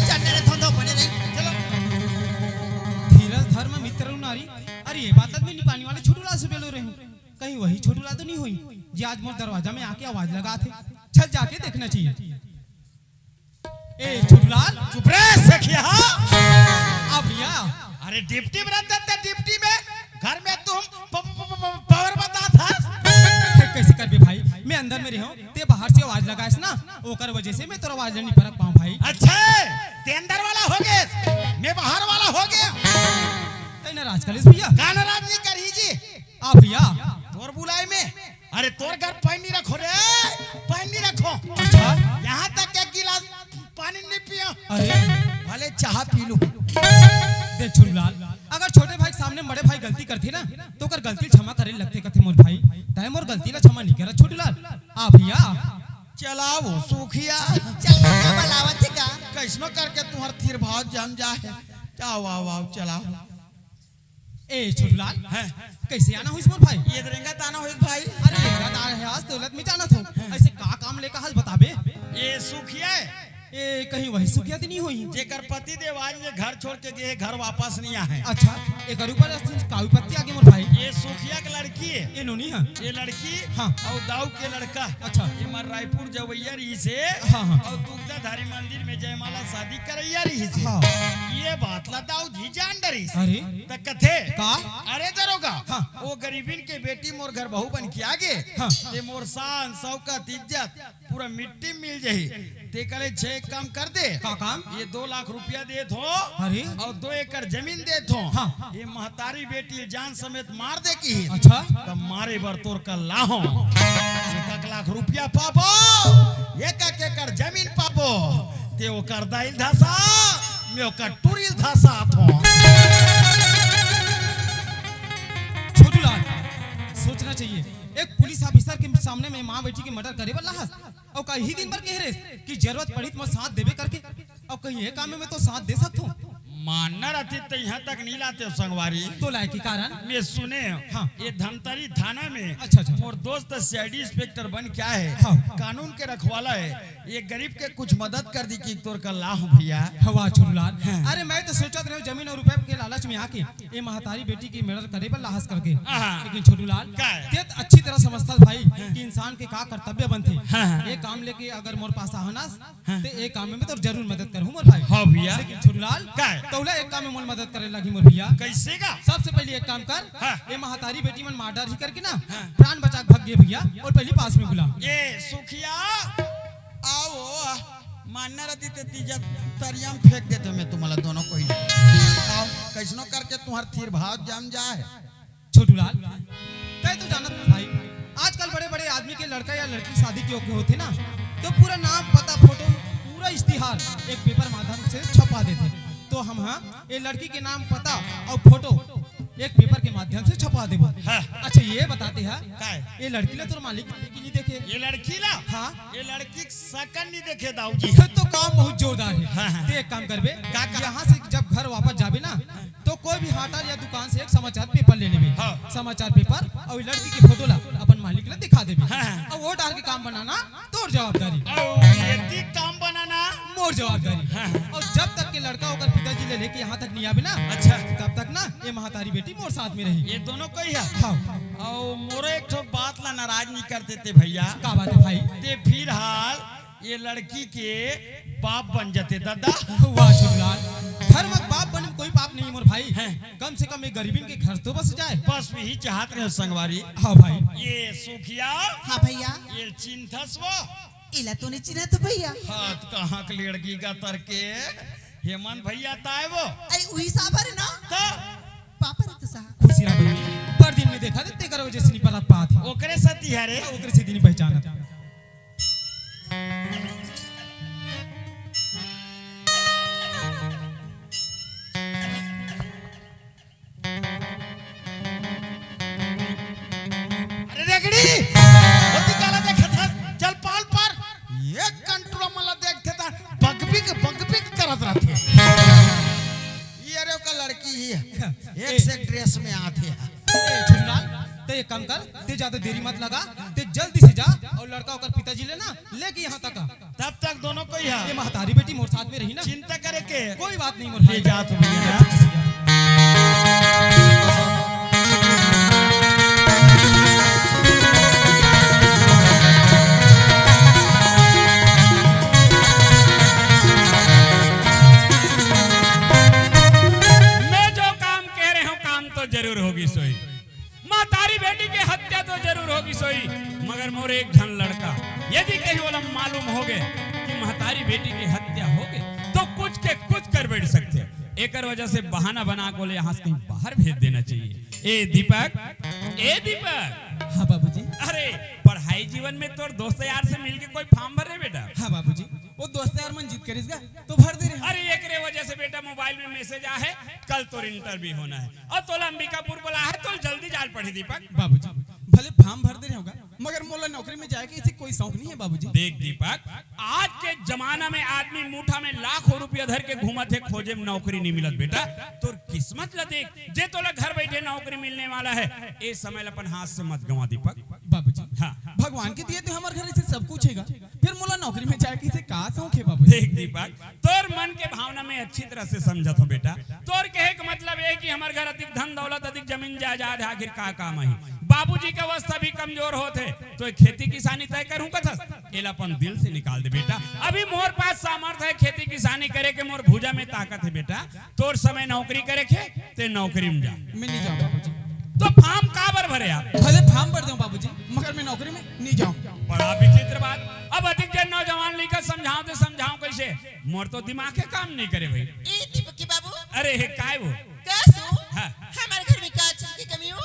चल मेरे धंधो बने रही। चलो। धीरज धर्म मित्र नारी, अरे ये बात आदमी निपानी वाले छोटू लाल से बेलो रही हूँ। कहीं वही छोटू लाल तो नहीं हुई, जे आज मोर दरवाजा में आके आवाज लगाथे? चल जाके देखना चाहिए। ए, छोटूलाल। चुप रे, सखिया। आ भैया। अरे, डिप्टी में रहते थे, डिप्टी में। घर में तुम प-, प-, प-, प-, पावर बतात हस। कैसे करबे भाई, मैं अंदर में रहूं, ते बाहर से आवाज लगाइस ना, ओकर वजह से मैं तोर आवाज नहीं परख पाऊं भाई। अच्छा, ते अंदर वाला हो गए, मैं बाहर वाला हो गया। तै नाराज करिस भैया। का नाराज नहीं करी जी। आ भैया। तोर बुलाई में अरे तोर घर पानी नहीं रखो रे, पानी नहीं रखो। अच्छा। यहाँ तक एक गिलास पानी नहीं पिया। अरे। भले चाह पी लूं। देख छोटूलाल, अगर छोटे भाई के सामने बड़े भाई गलती करथे ना, तो ओकर गलती ल क्षमा करे लगथे कथे मोर भाई। तै मोर गलती ला क्षमा नहीं करत छोटूलाल। आ भैया। चलाओ सुखिया। चल भैया बुलावत हे का? कैसनो करके तुम्हार थिर भाव जम जाए। आओ, आओ, आओ, चलाओ। ए छोटूलाल, हैं? कैसे आना होइस मोर भाई? ये रेंगत आना होइस भाई। अरे रेंगत आ रहे आज दौलत में जाना थो। ऐसे का काम लेकर हस बताबे? ये सुखिया है। ए कहीं वही सुखिया तो नहीं हुई? जेकर पति देव आज ये घर छोड़ के गए, घर वापस नहीं आए। अच्छा, एकर ऊपर का विपत्ति आगे मोर भाई? ये सुखिया के लड़की है। ये नोनी है? ये लड़की हाँ। और दाऊ के लड़का। अच्छा। ये मर रायपुर जवैया रही से हाँ, हाँ। और दुग्धाधारी मंदिर में जयमाला शादी करैया रही से। हाँ। ये बात ला दाऊ जी जान डरिस। अरे। त कथे, का? अरे दरोगा, हाँ। वो गरीबिन के बेटी मोर घर बहू बन के आगे, हाँ। ते मोर शान, शौकत, इज्जत पूरा मिट्टी में मिल जाही। ते कले छे एक काम कर दे। का काम? ये दो लाख रुपया देत हो अरे। और दो एकड़ जमीन देत हो। हाँ। ये महतारी बेटी जान समेत मार दे की। अच्छा। त मारे बर तोर कल्ला हो। एक एक लाख रुपया पाबो, एक एक एकड़ जमीन पाबो। ते ओकर दाई ल धसा, मैं ओकर टूरी ल धसात हों। छोटूलाल, सोचना चाहिए। एक पुलिस ऑफिसर के सामने में माँ बेटी के मर्डर करे बर लाहस, अउ कहीं दिन भर कह रहे कि जरूरत पड़ी त मैं साथ देबे करके, अउ कहीं ये काम में मैं तो साथ दे सकत हूँ। मानना रहती त यहाँ तक नहीं लाते हो संगवारी। तो लाए के कारण? मैं सुने हो, हाँ। ये धमतरी थाना में अच्छा, अच्छा। मोर दोस्त सीआईडी इंस्पेक्टर बन के आए है, हाँ। कानून के रखवाला है, ये गरीब के कुछ मदद कर दी कि तोर कल्ला हो भैया। हवा छोटूलाल। हाँ। अरे मैं तो सोचत रहे जमीन और रुपए के लालच में आके ये महतारी बेटी के मर्डर करे बर लाहस करके। हाँ। लेकिन छोटूलाल, का है? ते त अच्छी तरह समझता भाई हाँ। कि इंसान के का कर्तव्य बनथे। हाँ, हाँ। ये काम लेके अगर मोर पास आहनस, हाँ। ते एक काम में मैं तोर जरूर मदद करहूँ मोर भाई। हाँ भैया। लेकिन छोटूलाल, का है? तोला एक काम में मोर मदद करे लगी मोर भैया। कैसे का? सबसे पहले एक काम कर, हाँ। ये महतारी बेटी मन मर्डर ही करके ना, हाँ। प्राण बचा के भाग गए भैया, और पहली पास में बुला। ये सुखिया, आओ, मानना रहती ते तीजा तरिया में फेंक देते मैं तुम्हारा दोनों कोई। आओ, कैसनो करके तुम्हार थिर भाव जम जाए। छोटूलाल, तय तो जानत हस भाई, आजकल बड़े-बड़े आदमी के लड़का या लड़की शादी के योग्य होथे ना, तो पूरा नाम, पता, फोटो, पूरा इश्तिहार एक पेपर माध्यम से छपवा देथे। तो हम हाँ, ये लड़की के नाम, पता और फोटो एक पेपर के माध्यम से छपवा देबो। हाँ। अच्छा, ये बताते हैं, काय? ये लड़की ला तोर मालिक देखे कि नहीं देखे? ये लड़की ला? हाँ। ये लड़की के सकन नहीं देखे दाऊ जी। फिर तो काम बहुत जोरदार है। हाँ, हाँ। ते एक काम करबे, का, का? यहाँ से जब घर वापस जाबे ना, तो कोई भी होटल या दुकान से एक समाचार पेपर ले लेबे। हाँ। समाचार पेपर और लड़की की फोटो ला अपन मालिक ला दिखा देबे। हाँ, हाँ। अउ वो डार के काम बनाना तोर जवाबदारी। अउ एती काम बनाना मोर जवाबदारी। हाँ, हाँ। अउ जब तक के लड़का ओकर पिताजी ले लेके यहाँ तक नहीं आबे ना, अच्छा। तब तक ना ये महतारी बेटी मोर साथ में रही। ये दोनों कोई है। हाँ। अउ मोरो एक ठो बात ला नाराज नहीं कर देते भैया। का बात है भाई? ते फिलहाल ये लड़की के बाप बन जाते दादा। वाह झूललाल, घर में बाप बने में कोई पाप नहीं मोर भाई। हैं। कम से कम एक गरीबन के घर तो बस जाए। बस वही चाहत रहे संगवारी। हाँ भाई। ये सुखिया। हाँ भैया। ये चिंथस वो। इला तो नहीं चिन्हत भैया। हाथ कहाँ के लड़की का तरके हेमंत भैया ताए वो। अरे वही साबर ना। तो पापा रत साहब। खुशी रहा बेटी, पर दिन में देखा थे तेकर वजह से नहीं पलक पात है। ओकरे सती है रे। ओकरे से दिन पहचानत। अरे रेगड़ी, ओती काला देखत हस? चल पाल पर। एक कंटुरा मला देखथे त बकबिक, बकबिक करत रहथे। ये अरे ओकर लड़की ही है। एक से एक ड्रेस में आथे। ए, झुल्लाल, ते एक काम कर, ते ज्यादा देरी मत लगा, ते जल्दी से जा अउ लड़का ओकर पिताजी ले ना, लेके यहाँ तक आ। तब तक दोनों कोई है। ये महतारी बेटी मोर साथ में रही ना। चिंता करे के कोई बात नहीं मोर भाई। जात भैया। मैं जो काम कह रहे हूँ, काम तो जरूर होगी सोई। महतारी बेटी के हत्या तो जरूर होगी सोई, मगर मोर एक झन लड़का, यदि कहीं ओला मालूम हो गए कि महतारी बेटी के हत्या हो गए, तो कुछ के कुछ कर बैठ सकते हैं। एकर वजह से बहाना बना के ओले यहाँ से कहीं बाहर भेज देना चाहिए। ए दीपक, ए दीपक। हाँ बाबूजी। अरे, पढ़ाई जीवन में तोर दोस्त यार से मिलके कोई form भर रहे बेटा? हाँ बाबूजी, वो दोस्त यार मन जिद करिस गा, तो भर दे रहे हैं। अरे, एकरे वजह से बेटा मोबाइल में message आ है, कल तोर interview होना है। अउ तोला अंबिकापुर बोला है, तो जल्दी जाल पड़ही दीपक। बाबूजी, भले form भर दे रहे होगा, मगर मोला नौकरी में जाए के इसे कोई शौक नहीं है बाबूजी। देख दीपक, आज के जमाना में आदमी मुठा में लाखों रुपया धर के घूमत है, खोजे में नौकरी नहीं मिलत बेटा। तोर किस्मत ला देख, जे तोला घर बैठे नौकरी मिलने वाला है, ए समय ला अपन हाथ से मत गंवा दीपक। बाबूजी, हाँ। भगवान के दिए तो हमारे घर इसे सब कुछ हैगा, फिर मोला नौकरी में जाए के इसे का शौक है बाबूजी? देख दीपक, तोर मन के भावना में अच्छी तरह से समझत हूँ बेटा। तोर कहे के मतलब ये कि हमर घर अधिक धन दौलत, अधिक जमीन जायदाद है, आखिर का काम आही? बाबूजी के अवस्था भी कमजोर होत है, तो ये खेती किसानी तय करूँ कथस, एला अपन दिल से निकाल दे बेटा। अभी मोर पास सामर्थ्य है खेती किसानी करे के, मोर भुजा में ताकत है बेटा। तोर समय नौकरी करे के, ते नौकरी में जा। मैं नहीं जाऊँ बाबूजी। तो form काबर भरे आप? भले form भर दूँ बाबूजी, मगर मैं नौकरी में नहीं जाऊँ। बड़ा विचित्र बात। अब अधिक जन नौजवान लइका समझाओ तो समझाओ कैसे? मोर तो दिमाग के काम नहीं करे भाई। ए दीपकी बाबू। अरे हे काय वो? कसो? हाँ। हमारे घर में का चीज की कमी हो?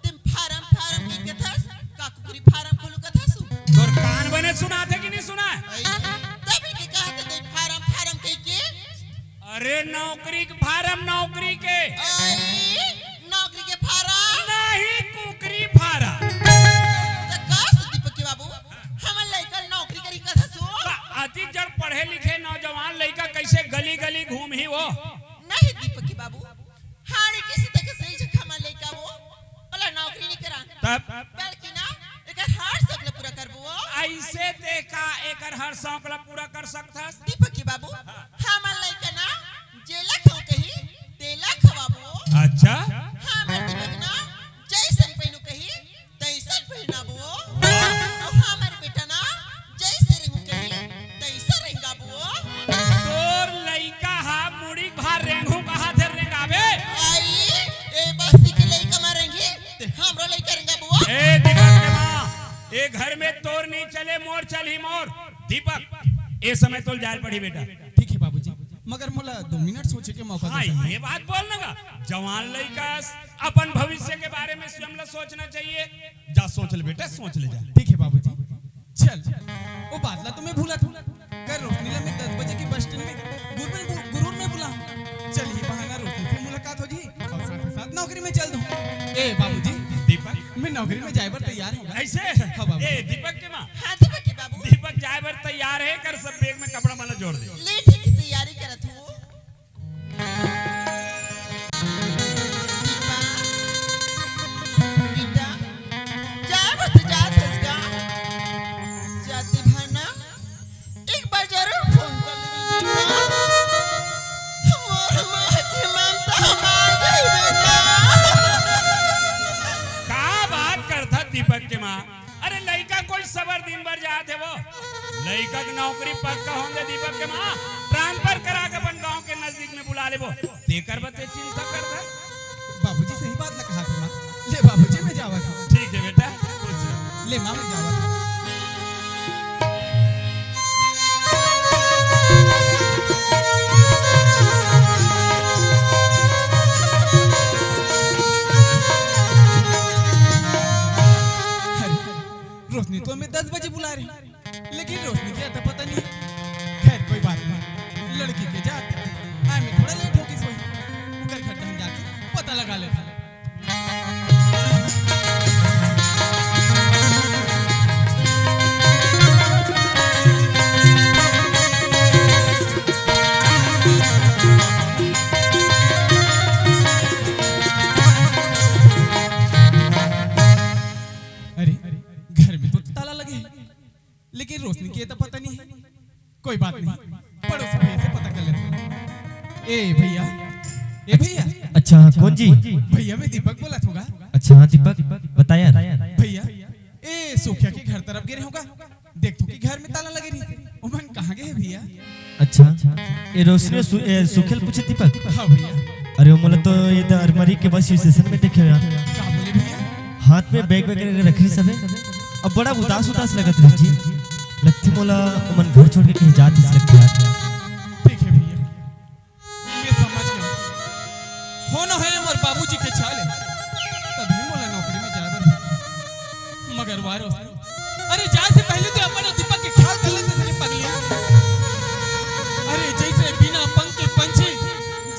तुम फार्म फार्म की कथस, का कुकरी फार्म खोलू कथस? तोर कान बने सुनाथे कि नहीं सुना? अई, तभी की कहत तुम फार्म फार्म कही के? अरे नौकरी के फार्म, नौकरी के। अई, नौकरी के फार्म? नहीं, कुकरी फार्म। त का से दीपकी बाबू, हमन लइका नौकरी करी कथस हो? अति जड़ पढ़े लिखे नौजवान लइका कैसे गली गली घूमही वो? नहीं दीपकी बाबू, हाड़ी किसी तक सही जगह मा लइका वो, ओला नौकरी नहीं करा। तब? बल्कि ना, एकर हर शौक ला पूरा करबो वो। ऐसे ते का एकर हर शौक ला पूरा कर सकथस? दीपकी बाबू, हमर लइका ना, जेला खाओ कही, तेला खवाबो। अच्छा? हमर दीपक ना, जैसन पहनू कही, तैसन पहिनाबो। वाह। अउ हमर बेटा ना, जैसे रेंगू कही, तैसा रेंगाबो। तोर लइका हा मुड़ी भार रेंगू कहा थे रेंगाबे। आई, ए बस्ती के लइका मा रेंगी, ते हमरो लइका रेंगाबो। ए दीपक के माँ, ए घर में तोर नहीं चले, मोर चलही मोर। दीपक, ए समय तोल जाय पड़ही बेटा। ठीक है बाबूजी, मगर मोला दो मिनट सोचे के मौका हाँ, दे सकत? ये बात बोल ना गा। जवान लइका अपन भविष्य के बारे में स्वयं ला सोचना चाहिए। जा सोच ले बेटा, सोच ले जा। ठीक है बाबूजी। चल, वो बात ला तो मैं भूला था। कल रोशनी ला मैं दस बजे के बस स्टैंड में गुरुर में, गुरुर में बुला। चल, ये बहाना रोशनी से मुलाकात हो जी और साथ ही साथ नौकरी में चल दूँ। ए बाबूजी, दीपक। मैं नौकरी में जाए बर तैयार हूँ। ऐसे? हाँ बाबू। ए दीपक के माँ। हाँ दीपक के बाबू। दीपक जाए बर तैयार है, कर सब बैग में कपड़ा मन ला जोड़ दे। ले ठीक है, तैयारी करत हूँ। दीपा, बेटा, जाए बर तो जात हस का? अरे लइका कोई सबर दिन भर जात हे वो। लइका के नौकरी पक्का होंगे दीपक के माँ, ट्रांसफर करा के अपन गांव के नजदीक में बुला लेबो। तेकर बर ते चिंता करत हे। बाबूजी सही बात ल कहा थे माँ। ले बाबूजी मैं जावत हूँ। ठीक है बेटा, खुश रह। ले माँ मैं जावत हूँ। अरे, रोशनी तो मैं दस बजे बुला रहे, लेकिन रोशनी के अता पता नहीं। खैर, कोई बात नहीं, लड़की के जात आए में थोड़ा लेट हो गई सोई, उकर घर ढंग जाके पता लगा लेता। अरे, घर में तो ताला लगे है, लेकिन रोशनी के तो पता नहीं है। कोई बात नहीं, पड़ोसी भैया से पता कर लेते हैं। ए भैया, ए भैया। अच्छा, कौन जी? भैया, मैं दीपक बोलत हूँ गा। अच्छा, हाँ दीपक, बता यार। भैया, ए सोखिया के घर तरफ गे रहे हूँ गा, देख तो कि घर में ताला लगे रही, ओमन कहाँ गए हैं भैया? अच्छा, ए रोशनी सु-, ए, सुखेल पूछे दीपक। हाँ भैया। अरे, ओ मोला तो ये तो अलमारी के बस स्टेशन में देखे यार। का बोले भैया? हाथ में बैग वगैरह रख रही सबे। अब बड़ा उदास उदास लगत रही जी। लगथे मोला ओमन घर छोड़ के कहीं जात इस लगथे यार। ठीक है भैया, मैं समझ गया। होना है मोर बाबूजी के चाल है, तभी मोला नौकरी में जाए बर भेजे। मगर वाह रोशनी, अरे जाए से पहले तो अपन दीपक के ख्याल कर लेते थे रे पगली। अरे जैसे बिना पंख के पंछी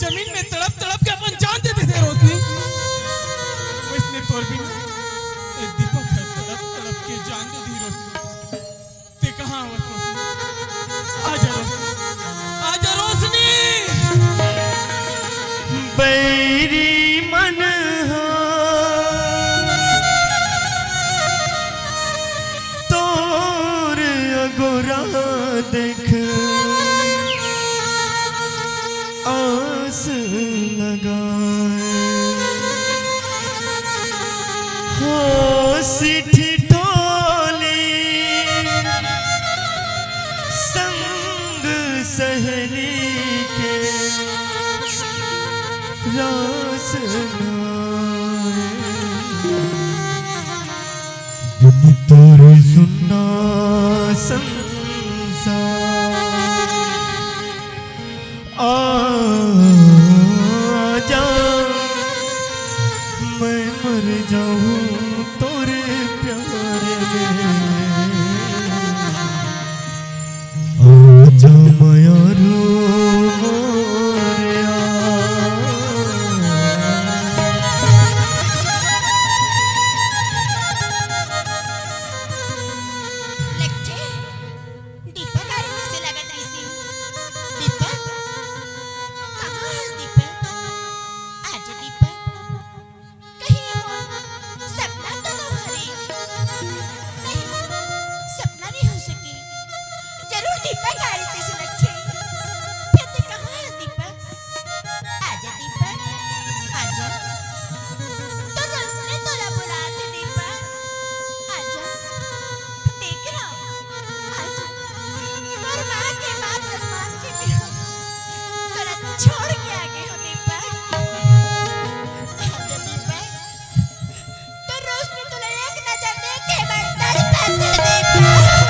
जमीन में तड़प तड़प के अपन जान दे देथे रोशनी, वैसने तोर बिना ए दीपक हर तड़प तड़प के जान दे दी रोशनी। ते कहाँ आवत रोशनी? आजा रोशनी, आजा रोशनी। बैरी मन हा तोर अगोरा देख आस लगाए। हो सिठी टोली संग सहेली के रास नाए। बिन तोर सुन्ना संसार। आजा, मैं मर जाऊं तोरे प्यार में। आजा मयारू मोरया। लट्ठे, दीपक आए तइसे लगत रहिसे। दीपक, कहाँ हस दीपक? आजा दीपक। कहीं वो सपना तो नो हरे? नहीं, सपना नहीं हो सके। जरूर दीपक आए तइसे लगथे। फिर ते कहाँ हस दीपक? आजा दीपक, आजा। तोर रोशनी तोला बुलात हे दीपक। आजा, देख ना, आजा। तोर माँ के बात मान के मैं तोला छोड़ के आ गे हों दीपक। आजा दीपक, तोर रोशनी तोला एक नजर देखे बर तड़पत हे दीपक।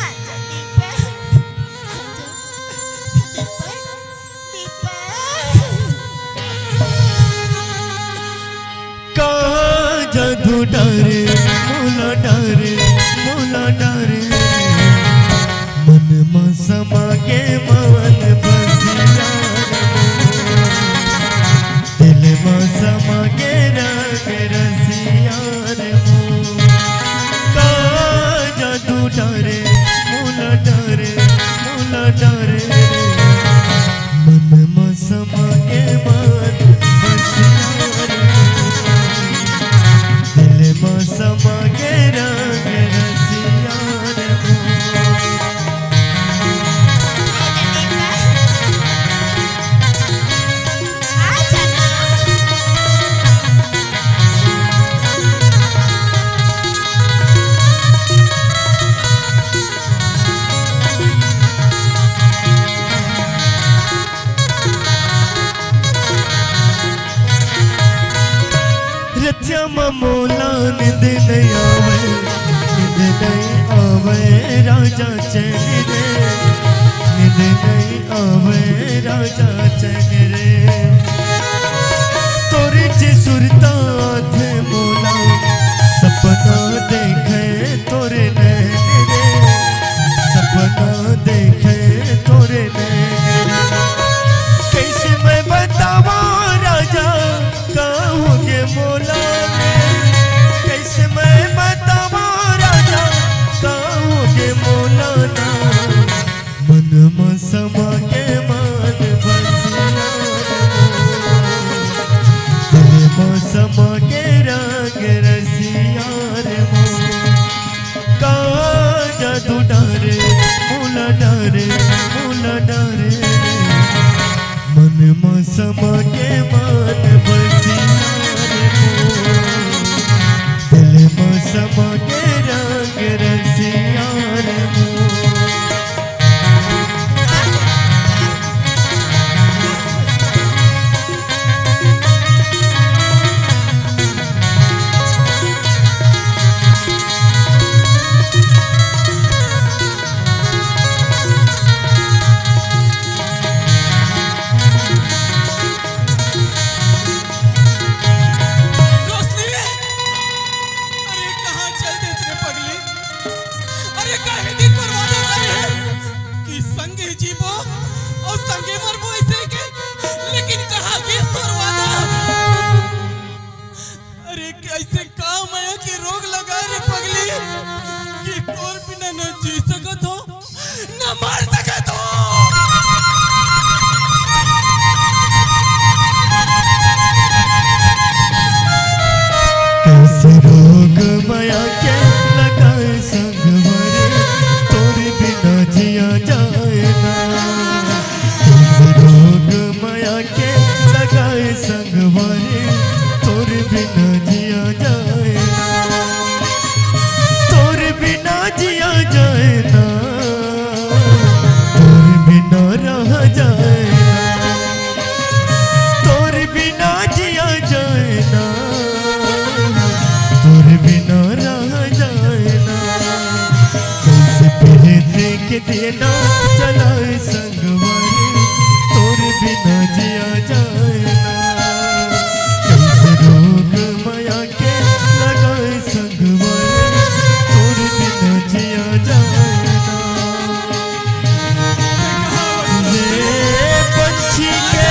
आजा दीपक, आजा दीपक, दीपक। कहाँ जादू डारे, मोला डारे, मोला डारे। मन मा समा के मन बसिया रे। दिल मा समा के रंग रसिया रे। कहाँ जादू डारे, मोला डारे, मोला डारे। मन मा समा के मन बसिया रे। दिल मा समा के रंग रसिया रे। मोला नींद नइ आवय, नींद नइ आवय राजा चैन रे, नींद नइ आवय राजा चैन रे। तोरे जे सुरता आथे मोला, सपना देखे तोरे नैन रे, सपना देखे तोरे नैन रे। कइसे मैं बतावंव राजा, का होगे मोला ना, कइसे मैं बतावंव राजा, का होगे मोला ना। मन म समा के मन बसिया रे मोर, दिल म समा के रंग रसिया रे मोर। का जादू डारे, मोला डारे, मोला डारे। मन म समा के मन बसिया रे मोर, दिल म समा के रंग रसिया रे मोर। रोशनी, अरे कहाँ चल देत रे पगली? अरे काहे दिन तोर वादा करे हे कि संगे जीबो अउ संगे मरबो अइसे के, लेकिन कहाँ गिस तोर वादा? अरे कइसे का मया के रोग लगा रे पगली कि तोर बिना न जी सकत हों, न मर सकत हों। कइसे रोग मया के लगाय संगवारी, तोर बिना जिया जाय ना। कइसे रोग मया के लगाय संगवारी, तोर बिना जिया जाय ना। तोर बिना जिया जाय ना, तोर बिना रहा जाय ना, तोर बिना जिया जाय ना, तोर बिना रहा जाय ना। कइसे पीरित के दिया चलाय संगवारी, तोर बिना जिया जाय ना। कइसे रोग मया के लगाय संगवारी, तोर बिना जिया जाय ना। ये पंछी के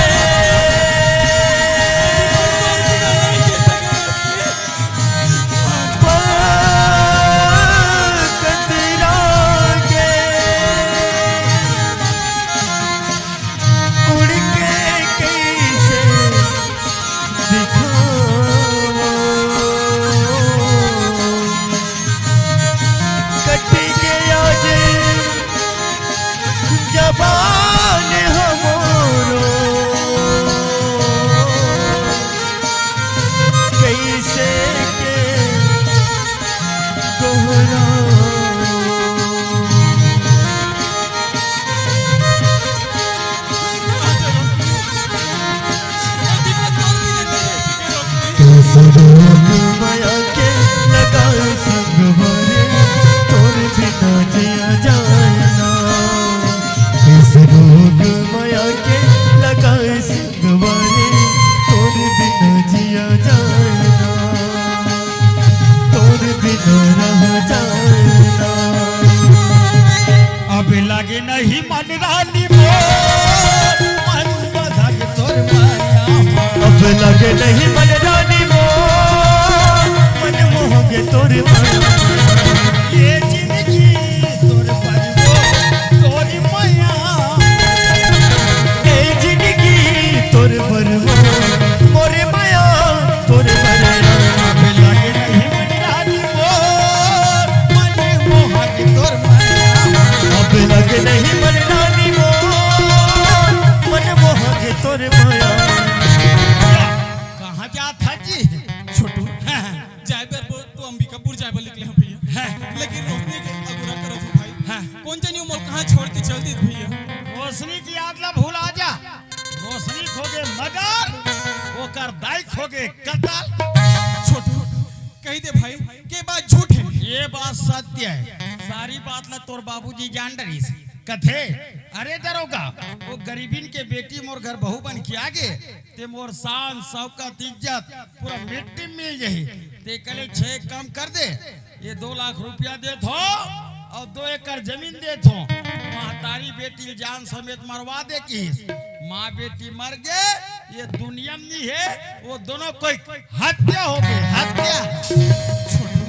पल कतरा के उड़ के कइसे दिखावंव। कट गया जे जबान हमरो, कइसे के दोहरावंव। कइसे रोग मया के लगाय संगवारी, तोर बिना जिया जाय ना। कइसे रोग मया के लगाय संगवारी, तोर बिना जिया जाय ना, तोर बिना रहा जाय ना। अब लागे नहीं मन रानी मोर, मन बधक तोर माया। अब लागे नहीं मन रानी मोर, मन मोहगे तोर माया। ये जिंदगी तोर बरबो, तोर माया। ए जिंदगी तोर बरबो, मोर माया तोर बरबो। अब लागे नहीं मन रानी मोर, मन मोहगे तोर माया। अब लागे नहीं मन रानी मोर, मन मोहगे तोर माया। कहाँ जात हस जी? छोटू, हाँ, हाँ। जाए बर बोल तो अंबिकापुर जाए बर निकले हँव भइया। हाँ। लेकिन रोशनी के अगोरा करत हँव भाई। हाँ। कोन जनी ओ मोला कहाँ छोड़ के चल दिस भइया। रोशनी के याद ला भुला जा। रोशनी खोगे मगर ओकर दाई खोगे कतल। छोटू, कही दे भाई, के बात झूठ हे? ये बात सत्य हे। सारी बात ला तोर बाबूजी जान डरिस। कथे, "अरे दरोगा, वो गरीबिन के बेटी मोर घर बहू बन के आगे, ते मोर शान, शौकत, इज्जत पूरा मिट्टी में मिल जाही। ते कले छे काम कर दे, ये दो लाख रुपया देत हों अउ दो एकड़ जमीन देत हों।" महतारी बेटी ल जान समेत मरवा दे किहिस। माँ बेटी मर गे, ये दुनिया में नहीं हे, वो दोनों कोई हत्या हो गे, हत्या। छोटू,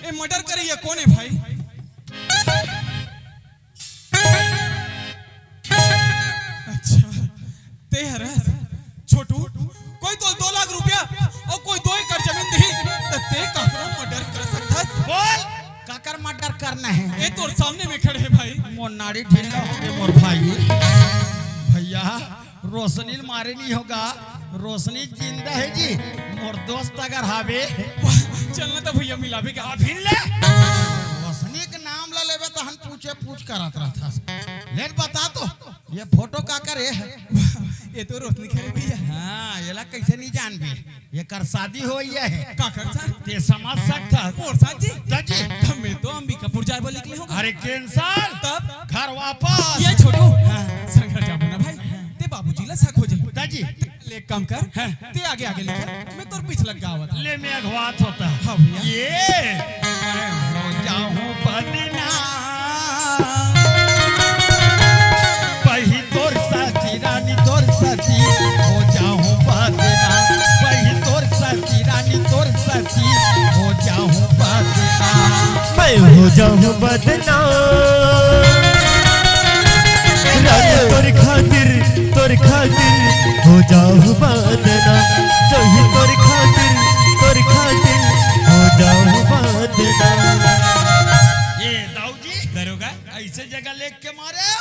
ए मर्डर करइया कोन हे भाई? अच्छा, ते हरस। छोटू, कोई तो दो लाख रुपया अउ कोई दो एकड़ जमीन दिही, त ते काकरो मर्डर कर सकथस। बोल, काकर मर्डर करना हे? ए तोर सामने में खड़े हे भाई। मोर नाड़ी ढीला हो गे मोर भाई। भैया, रोशनी ल मारे नहीं होगा, रोशनी जिंदा हे जी। मोर दोस्त अगर हावे। वाह, चलना तो भैया मिलाबे का। अभी ले। रोशनी के नाम ला लेबे त हम पूछे पूछ करत रहथस। ले बता तो, ये फोटो काकर हे? ये तो रोशनी खरे भैया। हाँ, एला कैसे नहीं जानबे? एकर शादी होइया हे। काकर साथ? ते समझ सकथस। मोर साथ जी? त जी। त मैं तो अंबिकापुर जाए बर निकले हों। अरे cancel। तब? घर वापस। ये छोटू। हाँ। संग जाबो ना भाई। ते बाबूजी ला शक हो जाही। त जी। ले एक काम कर। हाँ। ते आगे आगे निकल, मैं तोर पीछे लग के आवत हँव। ले मैं अगवात होथँव। हाँ भैया। ये मैं हो जाहूँ बदनाम। पही तोर साथी रानी तोर साथी हो जाहूँ बदनाम। पही तोर साथी रानी तोर साथी हो जाहूँ बदनाम। मैं हो जाहूँ बदनाम। रानी तोर खातिर, तोर खातिर हो जाहूँ बदनाम। जही तोर खातिर, तोर खातिर हो जाहूँ बदनाम। ये दाऊ जी, दरोगा। ऐसे जगह लेके मारे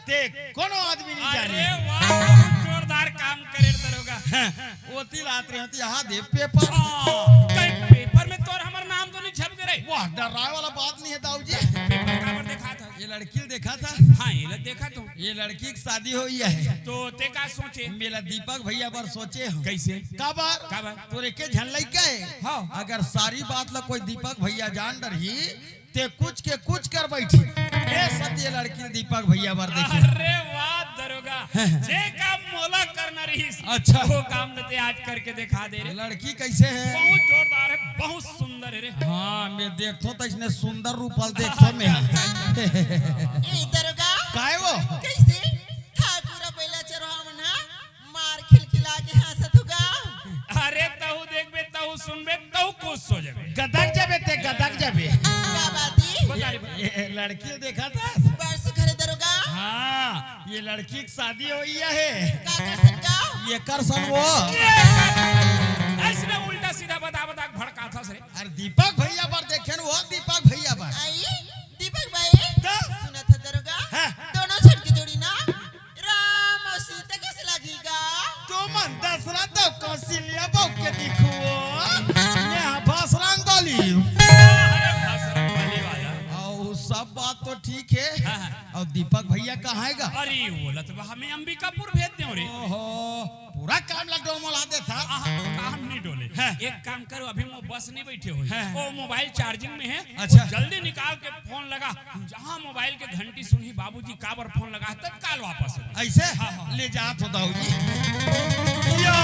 ते कोनो आदमी नहीं जाने। अरे वाह, बहुत जोरदार काम करे दरोगा। हाँ, ओती लात रहे होती, यहाँ दे पेपर। हाँ, कहीं पेपर में तोर हमर नाम तो नहीं छप गे रे? वाह, डराए वाला बात नहीं हे दाऊ जी। पेपर काबर देखात हस? ये लड़की ल देखात हस? हाँ, ये ला देखात हँव। ये लड़की के शादी होइया हे। तो ते का सोचे? मैं ला दीपक भैया बर सोचे हँव। कैसे? काबर? काबर? तोर एके झन लइका हे। हाँ। अगर सारी बात ला कोई दीपक भैया जान डरही, ते कुछ के कुछ कर बैठी। ए सती ये लड़की ल दीपक भैया बर देखे। अरे वाह दरोगा, जे काम मोला करना रहिस, अच्छा। वो काम ल ते आज करके देखा दे रे। लड़की कैसे हे? बहुत जोरदार हे, बहुत सुंदर हे रे। हाँ, मैं देखथँव त इसने सुंदर रूप ल देखथँव मैं। ए दरोगा, काय वो? कैसे? ठाकुर बइला चरवाहा मन ह मार खिलखिला के हाँसत हो गा। अरे तहू देखबे, तहू सुनबे, तहू खुश हो जाबे। गदक जाबे ते, गदक जाबे। का बात हे? बता रे, बता। ये लड़की ल देखाथस? बड़ सुघर हे दरोगा। हाँ, ये लड़की के शादी होइया हे। काकर संग गा? एकर संग वो। ये अइसने उल्टा सीधा बता बता के भड़काथस रे। अरे दीपक भैया बर देखे न वो, दीपक भैया बर। आई, दीपक भाई, त? सुनत हस दरोगा? हाँ। दोनों झन के जोड़ी ना राम अउ सीता कस लागही गा? तुमन दशरथ अउ कौशल्या बहू के दिखो। मैं बजरंग बली। अरे बजरंग बली वाला। अउ सब बात तो ठीक हे। हाँ, हाँ। अउ दीपक भैया कहाँ हे गा? अरे, वो ला तो हमें अंबिकापुर भेज देव रे। ओहो, पूरा काम ला डोलमोला देथस। आहा, काम नहीं डोले। हाँ। एक काम करो, अभी वो बस नहीं बैठे हो। हाँ। वो मोबाइल चार्जिंग में हे। अच्छा। जल्दी निकाल के फोन लगा, जहाँ मोबाइल के घंटी सुनही, बाबूजी काबर फोन लगा, तत्काल वापस हो जाए। अइसे? हाँ, हाँ। ले जात हँव दाऊ जी। या,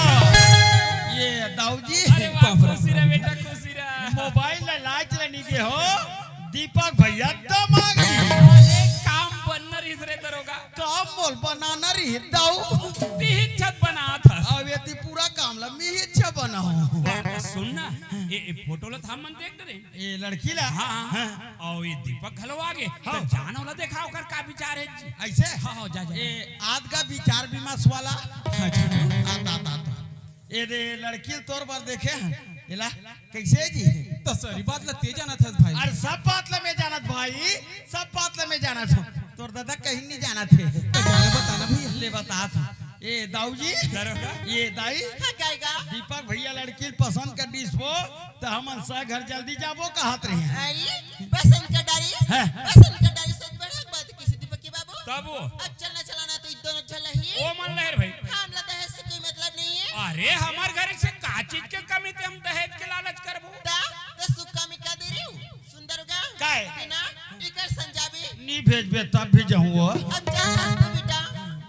ये दाऊ जी। अरे वाह, खुशी रह बेटा, खुशी रह। मोबाइल ला लाज ले नहीं दे हो, दीपक भैया दमागी। अरे काम बनना रहिस रे दरोगा। काम मोल बनाना रहिस दाऊ। तिही छत बनात हस। अब ये ती पूरा काम ला मिही छे बनाहूँ। सुन ना, ये, ये फोटो ला त हमन देख डरे। ए लड़की ला? हाँ, हाँ। हाँ। अउ ये दीपक घलो आगे। हाँ। त जान ओला देखा, ओकर का विचार हे जी? अइसे? हाँ, हाँ, जा, जा। ए, आद का विचार विमर्श वाला? हाँ, छोटू। आता, आता, आता। ए दे, लड़की ल तोर बर देखे हन। एला, कइसे जी? त सारी बात ला ते जानत हस भाई। अरे सब बात ला मैं जानत भाई, सब बात ला मैं जानत हँव। तोर दादा कहीं नहीं जानत हे। त जाने बता ना भैया। ले बतात हँव। ए, दाऊ जी। दरोगा। ए, दाई। हाँ, काय गा? दीपक भैया लड़की ल पसंद कर दिस वो, त हमन सब घर जल्दी जाबो कहत रहे। आई, पसंद कर डारिस? हाँ। पसंद कर डारिस, त बड़े बात किसे दीपक के बाबू। तब वो। अब चलना चलाना तो इ दोनों झन ल ही। ओ मन लहर भाई। हमला दहेज से कोई मतलब नहीं हे। अरे, हमर घर से का चीज के कमी ते हम दहेज के लालच करबो? त, त आय। बिना एकर संजाबी। नी भेजबे तब भी जाहूं वो। अब जा आज तो बेटा,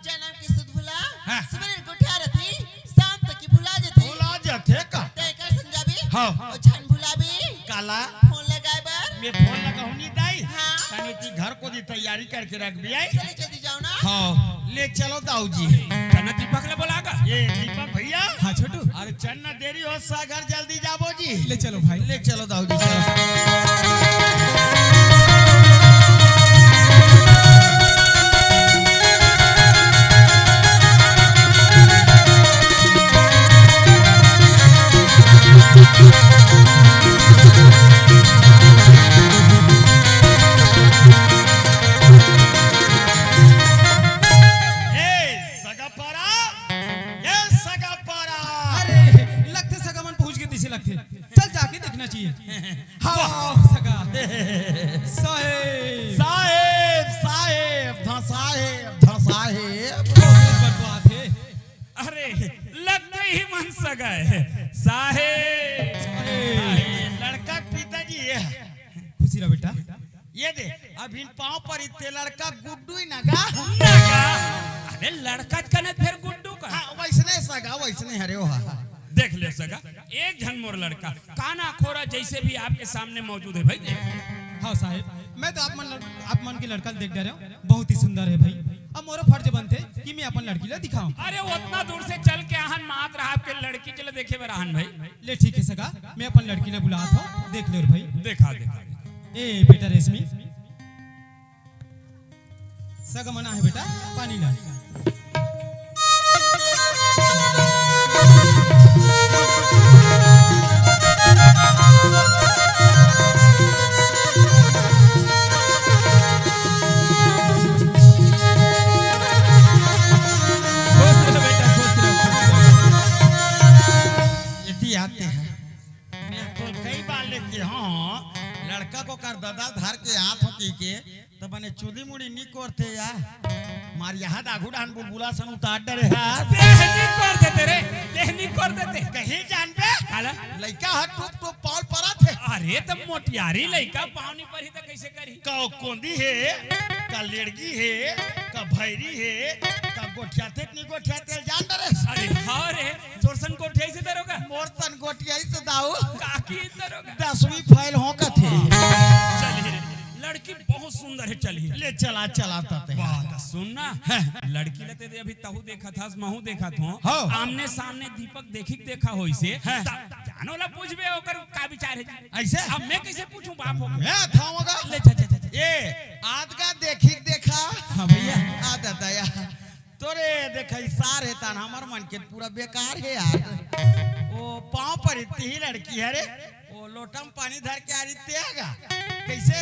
जनम के सुध भुला, हाँ। सुबह गोठिया रथी, शाम तक की भुला जथे। भुला जथे का? ते एकर संजाबी, हाँ। ओ झन भुलाबी। काला? फोन लगाए बर। मैं फोन लगाहूं नी दाई। हाँ। तनी ती घर कोती तैयारी करके रखबे आई। चले जल्दी जाओ ना। हाँ, ले चलो दाऊ जी। चल ना दीपक ला बुला का। ए दीपक भैया। हाँ छोटू। अरे चल ना, देरी हो सा घर, जल्दी जाबो जी। ले चलो भाई। ले चलो दाऊ जी, चलो। ए, सगा पारा, ए, सगा पारा। अरे, लगथे सगा मन पहुंच गे तइसे लगथे। चल, जाके देखना चाहिए। हाँ, सगा। साहेब। साहेब, साहेब, ध साहेब, ध साहेब। बहुत दिन बतवाथे। अरे, लगथे ही मन सगा हे। साहेब। साहेब। अरे, लड़का के पिताजी ये हे। खुशी रह बेटा। ये दे, अभी पाँव परी ते लड़का गुड्डू ही नगा। नगा। अरे लड़का कने फेर गुड्डू का। हाँ, वैसने सगा, वैसने हरे हो, हाँ। देख ले सगा, एक झन मोर लड़का, काना खोरा जैसे भी आपके सामने मौजूद है भाई, देख। हाँ साहेब, मैं तो आप मन लड़-, आप मन के लड़का ल देख डरे हूँ, बहुत ही सुंदर है भाई। अब मोरो फर्ज बनथे कि मैं अपन लड़की ला दिखाऊं। अरे उतना दूर से चल के आहन मात रहा आपके लड़की के लिए देखे बर आहन भाई। ले ठीक है सगा, मैं अपन लड़की ला बुलात हूँ, देख ले रे भाई। देखा, देखा, देखा। ए बेटा रेशमी, सगा मन आहे बेटा, पानी ला। खुश रह बेटा, खुश रह, खुश रह। इति आते हैं। मैं तो कई बार लेके हूँ, लड़का को कर ददा धर के आत हो की के, त बने चुदी मुड़ी नी कोरथे या। मार यहाँ दागू डान बुलबुला सन उतार डरे हा। देह नी कोर देते रे, देह नी कोर देते। कहीं जानबे? काला? लइका ह टूप टूप पाँव परत हे। अरे त मोटियारी लइका पाँव नी परही त कैसे करही? का कोंदी हे, का लेड़गी हे, का भैरी हे, का गोठियाथे नी गोठियाथे जान डरे। अरे हाँ रे, तोर सन गोठियाइसे दरोगा। मोर सन गोठियाइसे दाऊ। काकी दरोगा। दसवीं फेल हो कथे। चल रे। लड़की बहुत सुंदर है, चलिए। ले चला, चला ताते। बात सुन ना, हैं। लड़की ला ते अभी तहू देखत हस, महू देखत हों। हाँ। आमने सामने दीपक देखी के देखा होइसे, हैं। तब जानो ला पूछबे ओकर का विचार है। ऐसे? अब मैं कैसे पूछूं बाप हो? मैं थाऊंगा। ले, जा, जा, जा, जा। ए, आद का देखी के देखा। हाँ भैया। आ दादा या। तोरे देखा, ई सार हे तान हमर मन के पूरा बेकार हे यार। ओ पाँव परी तिही लड़की हरे। ओ लोटा में पानी धर के आ रही ते आगा। कैसे?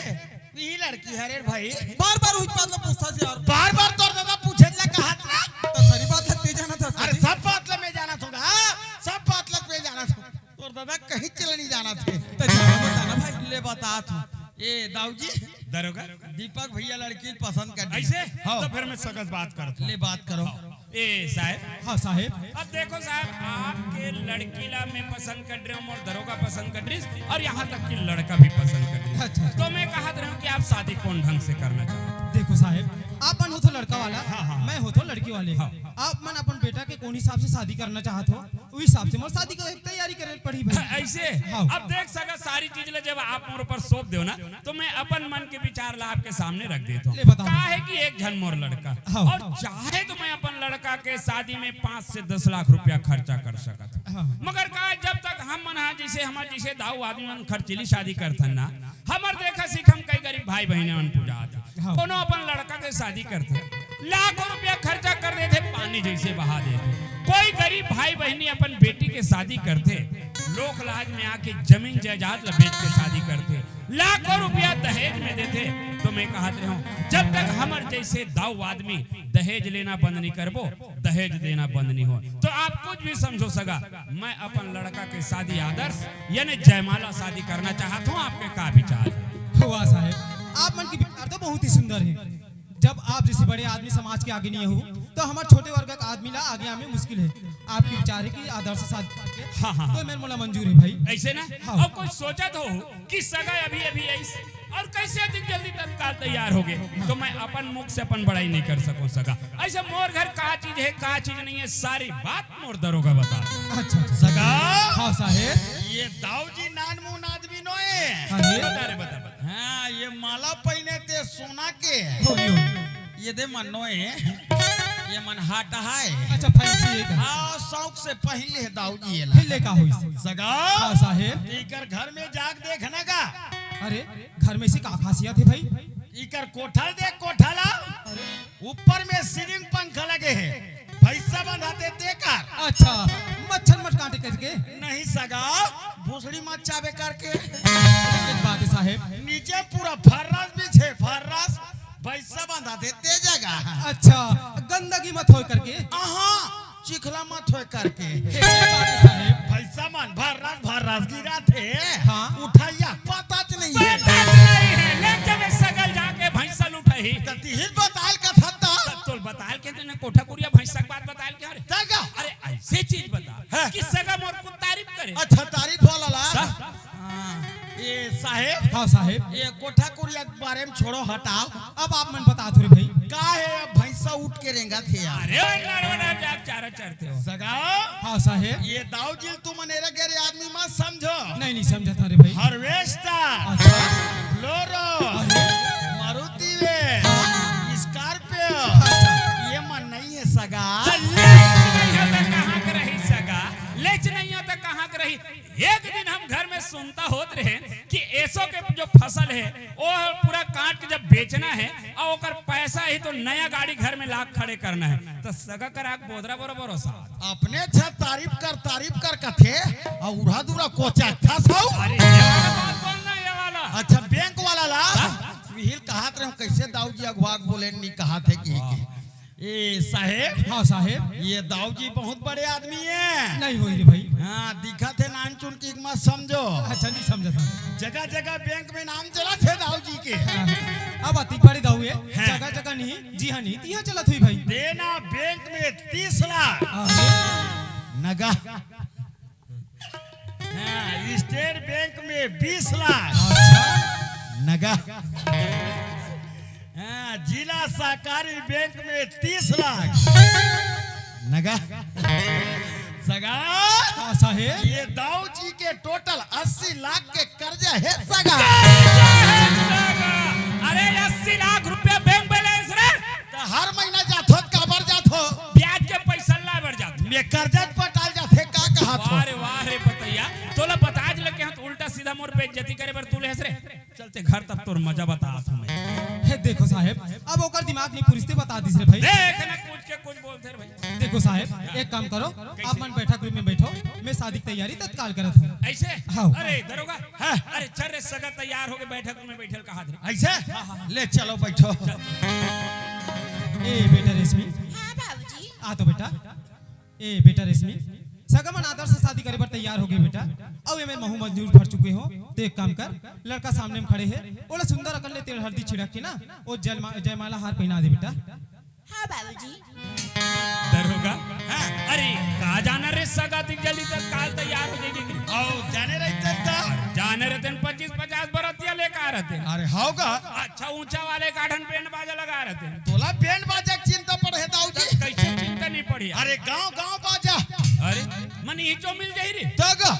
तिही लड़की हरे भाई। बार-बार उही बात ला पूछता से यार। बार-बार तोर दादा पूछे ला कहत ना। त सारी बात ला ते जानत हस अरे कभी? सब बात ला मैं जानत हूँ, हाँ? सब बात ला मैं जानत हूँ। तोर दादा कहीं चले नहीं जानत हे। त जाना बता ना भाई। ले बतात हूँ। ए दाऊ जी। दरोगा। दीपक भैया लड़की पसंद कर दिया। ऐसे? हाँ। तो फिर मैं सगस बात करता हूँ। ले बात करो। हाँ। ए साहेब। हाँ साहेब। अब देखो साहेब, आपके लड़की ला मैं पसंद कर रहा हूँ और दरोगा पसंद कर रही और यहाँ तक कि लड़का भी पसंद कर रही। अच्छा। तो मैं कहत रहा हूँ कि आप शादी कौन ढंग से करना चाहते? देखो साहेब, आप मन हो तो लड़का वाला, हाँ, हाँ। मैं हो तो लड़की वाले। हाँ। आप मन अपन बेटा के कौन हिसाब से शादी करना चाहत हो, उही हिसाब से मोर शादी के तैयारी करे पड़ी भाई। ऐसे? हाँ। अब देख सगा, सारी चीज ला जब आप मोर ऊपर सौंप देव ना, तो मैं अपन मन के विचार ला आपके सामने रख देता हूँ। ले बताओ। का है कि एक झन मोर लड़का, हाँ। और चाहे तो मैं अपन लड़का के शादी में पाँच से दस लाख रुपया खर्चा कर सकत हूँ। हाँ। मगर का, जब तक हम मन हा, जैसे हमर जैसे दाऊ आदमी मन खर्चीली शादी करथन ना, हमर देखा सिखम कई गरीब भाई बहिनी मन पूजा आथे। हाँ। कोनो अपन लड़का के शादी करथे, लाखों रुपया खर्चा कर देथे, पानी जैसे बहा देथे। कोई गरीब भाई बहिनी अपन बेटी के शादी करथे, लोक लाज में आके जमीन जायदाद ला बेच के शादी करथे, लाखों रुपया दहेज में देथे। तो मैं कहत रहे हूँ, जब तक हमर जैसे दाऊ आदमी दहेज लेना बंद नहीं करबो, दहेज देना बंद नहीं हो, तो आप कुछ भी समझो सगा, मैं अपन लड़का के शादी आदर्श यानी जयमाला शादी करना चाहत हूँ। आपके का विचार है? वाह साहेब, आप मन के विचार तो बहुत ही सुंदर है। जब आप जैसे बड़े आदमी समाज के आगे नहीं हो, तो हमर छोटे वर्ग का आदमी ला आगे आवे मुश्किल है। आपके विचार है कि आदर्श शादी करके, हाँ, हाँ, हाँ। तो मेरे मोला मंजूर है भाई। ऐसे ना? हाँ। अब कोई सोचत हो कि सगा अभी अभी ऐस-, अउ कइसे अतिक जल्दी तत्काल तैयार होगे, त मैं अपन मुख से अपन बड़ाई नइ कर सकंव सगा। अइसे मोर घर का चीज हे, का चीज नइ हे, सारी बात मोर दरोगा बता दे। अच्छा, अच्छा। सगा। हाँ साहेब। ये दाऊ जी नानमुन आदमी नोहे। हाँ जी। बता रे, बता, बता। हाँ, ये माला पहिने ते सोना के। होई, होई। ये दे मन नोहे। ये मन हाट हे। अच्छा, फैंसी हे का? हाँ, शौक से पहिन ले हे दाऊ जी ये ला। फिर ले का होइस? सगा। हाँ साहेब। इकर घर में जाके देखना का। अरे, घर में से का खासियत हे भाई? इकर कोठा ल देख, कोठा ला। अरे। ऊपर में सीलिंग पंखा लगे हे। भैंसा बंधाथे तेकर। अच्छा, मच्छर मत काटे करके? नहीं सगा, भोसड़ी मत चाबे करके। एक बात हे साहेब। नीचे पूरा फर्रास बिछे, फर्रास। भैंसा बंधाथे ते जगह। अच्छा, गंदगी मत होय करके? अहाँ, चिखला मत होय करके। एक बात हे साहेब। भैंसा मन फर्रास, फर्रास गिराथे। हाँ। उठइया पता च नइ हे। पता च नइ हे। ले जबे सगा ल जाके भैंसा ल उठही। त तिही ल बताय ल कथस त। त तोल बताय ल कथस न कोठा कुरिया भैंसा के बात बताय ल कथस रे। त का? अरे अइसे चीज बता हाँ। कि सगा मोर कुन तारीफ करे। अच्छा, तारीफ वाला ला। हाँ। हाँ। ए साहेब। हाँ साहेब। ए कोठा कुरिया के बारे में छोड़ो, हटाओ। अब आप मन बतात हो रे भाई। का हे, अब भैंसा उठ के रेंगत हे यार। अरे, ओए, लाड़ बना जाके चारा चरथे हो। सगा। हाँ साहेब। ये दाऊ जी ल तुमन एरा गेरा आदमी मत समझो। नहीं, नहीं समझत हंव रे भाई। Harvester। अच्छा। Bolero। अरे। Maruti van। हाँ। Scorpio। अच्छा। ये मन नइ हे सगा। लेच नइ हे त कहाँ के रही सगा? लेच नइ हे त कहाँ के रही? एक दिन हम घर में सुनता होत रहेन कि एसो के जो फसल हे, ओ पूरा काट के जब बेचना हे अउ ओकर पैसा ही तो नया गाड़ी घर में लाके खड़े करना हे। त सगा करा के बोदरा बरोबर हो साहब। अपने अच्छा तारीफ कर, तारीफ कर कथे, अउ उड़ा दुरा कोचा अच्छा साउ। अरे, ये वाला बात बोलना, ये वाला। अच्छा, बैंक वाला ला। हाँ? मिहिल कहत रहे, कइसे दाऊ जी अगुवा के बोले, नइ कहत हे कि, कि। ए साहेब। हाँ साहेब। ये दाऊ जी बहुत बड़े आदमी हे। नइ होही रे भाई। हाँ, दिखत हे नानचुन कि मत समझो। अच्छा, नइ समझत हंव। जगह जगह बैंक में नाम चलत हे दाऊ जी के। हाँ। अब अतिक बड़े दाऊ हे, हाँ। जगह जगह नइ, जिहाँ नइ तिहाँ चलत होही भाई। देना बैंक में तीस लाख। हाँ। नगद। हाँ, स्टेट बैंक में बीस लाख। अच्छा। नगद। हाँ, जिला सहकारी बैंक में तीस लाख। नगद। सगा। हाँ, साहेब। ये दाऊ जी के total अस्सी लाख के कर्जा हे सगा। अरे, अस्सी लाख रुपया बैंक balance रे। त हर महीना जाथो त काबर जाथो? ब्याज के पैसा लाय बर जाथो। मैं कर्जा पटाय ल जाथे का कहत हो? वाह रे, वाह रे, बतइया। तोला बताय ल लगे हंव त उल्टा सीधा मोर बेइज्जती करे बर तू ले हस रे। चलते घर तब तोर मजा बतात हंव मैं। हे देखो साहेब, अब ओकर दिमाग नइ पूरिस ते बता दिस रे भाई। देख ना, कुछ के कुछ बोलथे रे भाई। देखो साहेब, एक काम करो, आप मन बैठक रूम में बैठो, मैं शादी के तैयारी तत्काल करत हंव। अइसे? हाँ। अरे दरोगा, हाँ। अरे चल रे सगा, तैयार होके बैठक रूम में बइठे ल कहत रहे। अइसे? हाँ, हाँ। ले चलो बैठो। चल। ए बेटा रेशमी। हाँ बाबूजी। आ तो बेटा। ए बेटा रेशमी, सगा मन आदर से शादी करे बर तैयार होगे बेटा। अउ एमे महूं मजदूर भर चुके हों। त एक काम कर, लड़का सामने में खड़े हे, ओला सुंदर अकन ले तेल हरदी छिड़क के ना, ओ जयमा-, जयमाला हार पहिना दे बेटा। हाँ बाबूजी। दरोगा, हाँ। अरे का जानव रे सगा, अतिक जल्दी तत्काल तैयार हो जाही कि। अउ जाने रहितेन त? जाने रहितेन पच्चीस पचास बरतिया लेके आय रहतेन। अरे हव गा। अच्छा ऊंचा वाले का ठन बैंड बाजा लगाय रहतेन। तोला बैंड बाजा के चिंता पड़े हे दाऊ जी? त कइसे चिंता नइ पड़ही? अरे गांव गांव बाजा। अरे मन इही चो मिल जाही रे। त गा।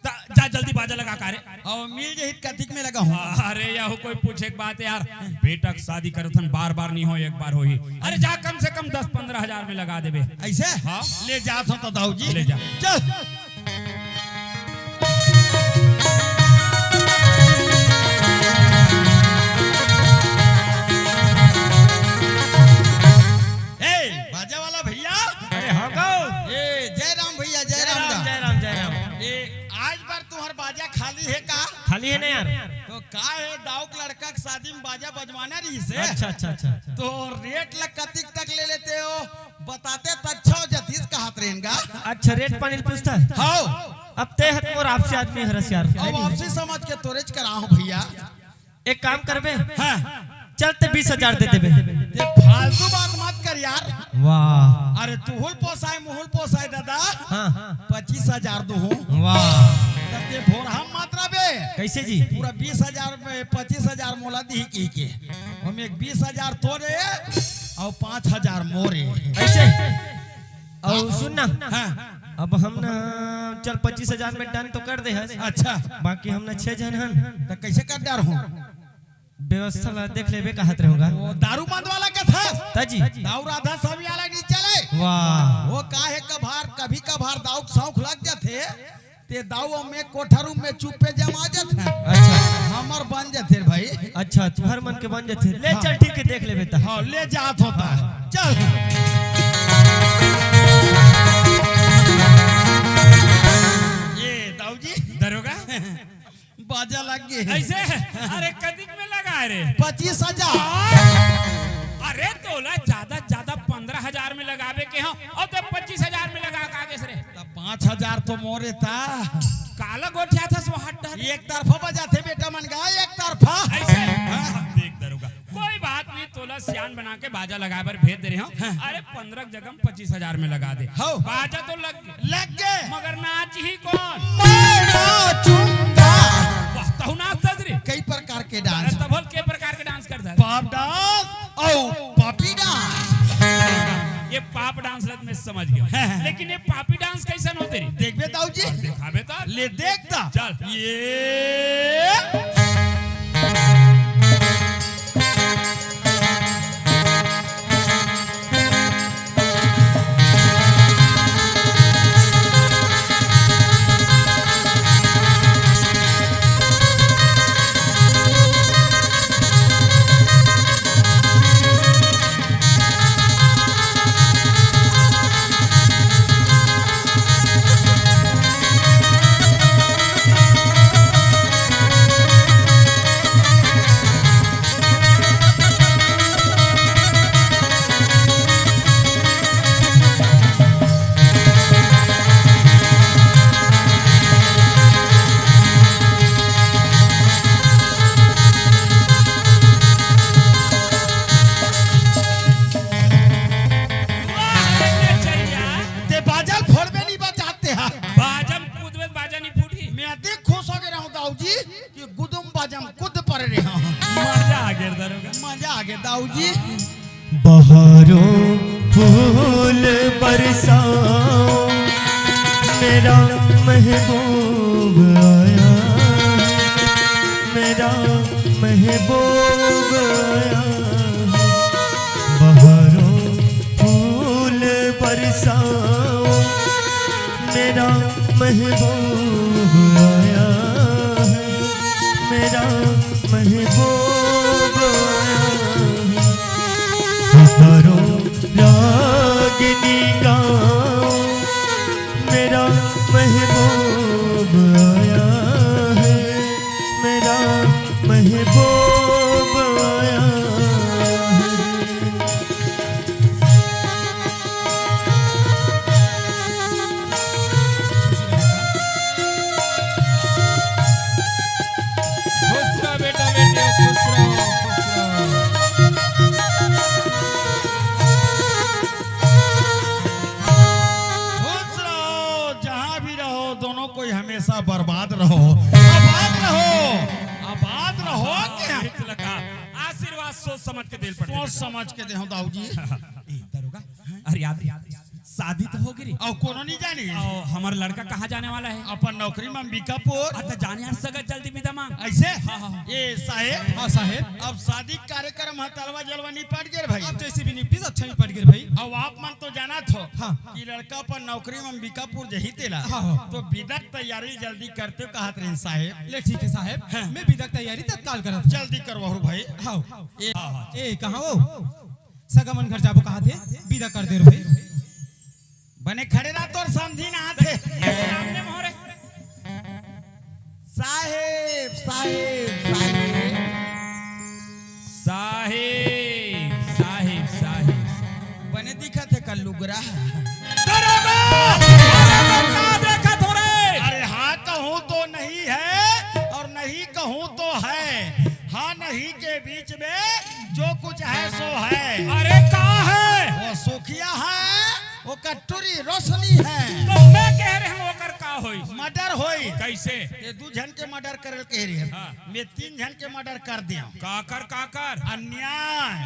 त जा जल्दी बाजा लगा का रे। अउ मिल जाही त कतिक में लगाहूं? अरे यहू कोई पूछे के बात हे यार। बेटा के शादी करत हन, बार बार नइ होय, एक बार होही। अरे जा कम से कम दस पन्द्रह हजार में लगा देबे। अइसे? हाँ। ले जात हंव त दाऊ जी। ले जा। चल। ए, बाजा वाला भइया। अरे हाँ गाओ। ए, जय राम भइया, जय राम गा। जय राम, जय राम। ए, आज बर तुंहर बाजा खाली हे का? खाली हे ना यार। त का हे, दाऊ के लड़का के शादी में बाजा बजवाना रहिस हे। अच्छा, अच्छा, अच्छा। त रेट ला कतिक तक ले लेते हो? बताते त अच्छा हो जतिस कहत रहेन गा। अच्छा, रेट पानी ल पूछथस? हव। अब ते ह त मोर आपसी आदमी हरस यार। अब आपसी समझ के तोरेच करा हंव भइया। एक काम करबे? हाँ। चल ते बीस हजार दे देबे। ते फालतू बात मत कर यार। वाह। अरे तुहू ल पोसाय, मुहू ल पोसाय दादा। हाँ। पच्चीस हजार दूहूं। वाह। त ते भोरहा मत रहिबे। कइसे जी? पूरा बीस हजार में पच्चीस हजार मोला दिही कहिके, ओमे एक बीस हजार तोरे अउ पाँच हजार मोरे। कइसे? अउ सुन ना, हाँ। अब हम ना चल पच्चीस हजार में done तो कर दे हस। अच्छा। बाकी हम ना छह झन हन। त कइसे कर डारहूँ? व्यवस्था ला देख लेबे कहत रहूँगा। ओ, दारू मद वाला कथस? त जी। दाऊ राधा स्वामी वाला नहीं चले। वाह। ओ काहे कभार, कभी कभार दाऊ के शौक लग जाथे, ते दाऊ में कोठा room में चुप्पे जमा जाथे। अच्छा। हमर बन जाथे रे भाई। अच्छा, तुहर मन के बन जाथे। ले हाँ। चल, ठीक है, देख लेबे त। हाँ, ले जात होता। चल। ये दाऊ जी। दरोगा? बाजा लग गे। अइसे? अरे, कतिक में लगा रे? पच्चीस हजार। अरे, तोला जादा, जादा पन्द्रह हजार में लगाबे के हँव, अउ ते पच्चीस हजार में लगा के आगेस रे। त पाँच हजार तो मोरे ता। काला गोठियाथस वो हट डहर। एक तरफा बजाथे बेटा मन गा, एक तरफा। अइसे? हाँ। देख दरोगा, कोई बात नहीं, तोला सियान बना के बाजा लगाए बर भेज दे रहे हँव। हाँ। अरे, पन्द्रह के जगह में पच्चीस हजार में लगा दे। हौ। बाजा तो लग गे। लग गे। मगर नाचही कोन? मैं नाचूंगा। वाह, तहूँ नाचथस रे। कई प्रकार के dance। अरे, त बोल, के प्रकार के dance करथस? Pop dance अउ puppy dance। ये pop dance ल त मैं समझ गेंव। हाँ, हाँ। लेकिन ये puppy dance कइसन होथे रे? देखबे दाऊ जी। अउ देखाबे त। ले देख त। चल। ये वाह रे नचरिया। ते बाजा ल फोड़बे नहीं बजाते हा। बाजा में कूदबे त बाजा नहीं फूटही। मैं अतेक खुश हो गे रहूँ दाऊ जी कि गुदुम बाजा में कूद परे रहे हँव। मजा आ गे दरोगा। मजा आ गे दाऊ जी। बहारों फूल बरसाओ, मेरा महबूब आया है, मेरा महबूब आया है। बहारों फूल बरसाओ, मेरा महबूब आया है, मेरा महबूब आया है। सितारों रागनी गाओ, मेरा महबूब आया है, मेरा महबूब आया है। खुश रहो बेटा, बेटी हो, खुश रहो, खुश रहो। खुश रहो, जहाँ भी रहो, दोनों कोई हमेशा बर्बाद रहो, आबाद रहो, आबाद रहो। क्या? आशीर्वाद सोच समझ के देल पड़थे। सोच समझ के देहूँ दाऊ जी। ए, दरोगा, अरे याद, शादी तो हो गे रे। अउ कोनो नहीं जानी। अउ हमर लड़का कहाँ जाने वाला है? अपन नौकरी में अंबिकापुर। अ, त जाने यार, सगा जल्दी विदा मांग। अइसे? हाँ, हाँ, हाँ। ए साहेब। हाँ साहेब। अब शादी कार्यक्रम ह तलवा जलवा निपट गे रे भाई। अब जइसे भी निपटिस, अच्छा निपट गे रे भाई। अउ आप मन तो जानत हो हाँ। कि लड़का अपन नौकरी में अंबिकापुर जही तेला। हाँ, हाँ। तो विदा के तैयारी जल्दी करते कहत रहे साहेब। ले ठीक है साहेब, हाँ। मैं विदा के तैयारी तत्काल करत हूँ। जल्दी करवाहू भाई। हाँ। ए, ए, कहाँ हो? सगा मन घर जाबो कहाथे, विदा कर दे रे भाई। बने खड़े रह, तोर समधी ना आथे। ये सामने मोहरे। साहेब, साहेब, साहेब। साहेब, साहेब, साहेब, साहेब। बने दिखत हे का लुगरा। दरोगा! अरे, का देखत हो रे? अरे, हाँ कहूँ तो नहीं है और नहीं कहूँ तो है। हाँ नहीं के बीच में जो कुछ है सो है। अरे का है? वो सुखिया है, वो कटुरी रोशनी है। तो मैं कह रहे हूँ ओकर का का होई? मर्डर होई। कैसे? ये दू झन के मर्डर करे ल कहे रहे। हाँ। मैं तीन झन के मर्डर कर दिया। काकर, काकर? अन्याय,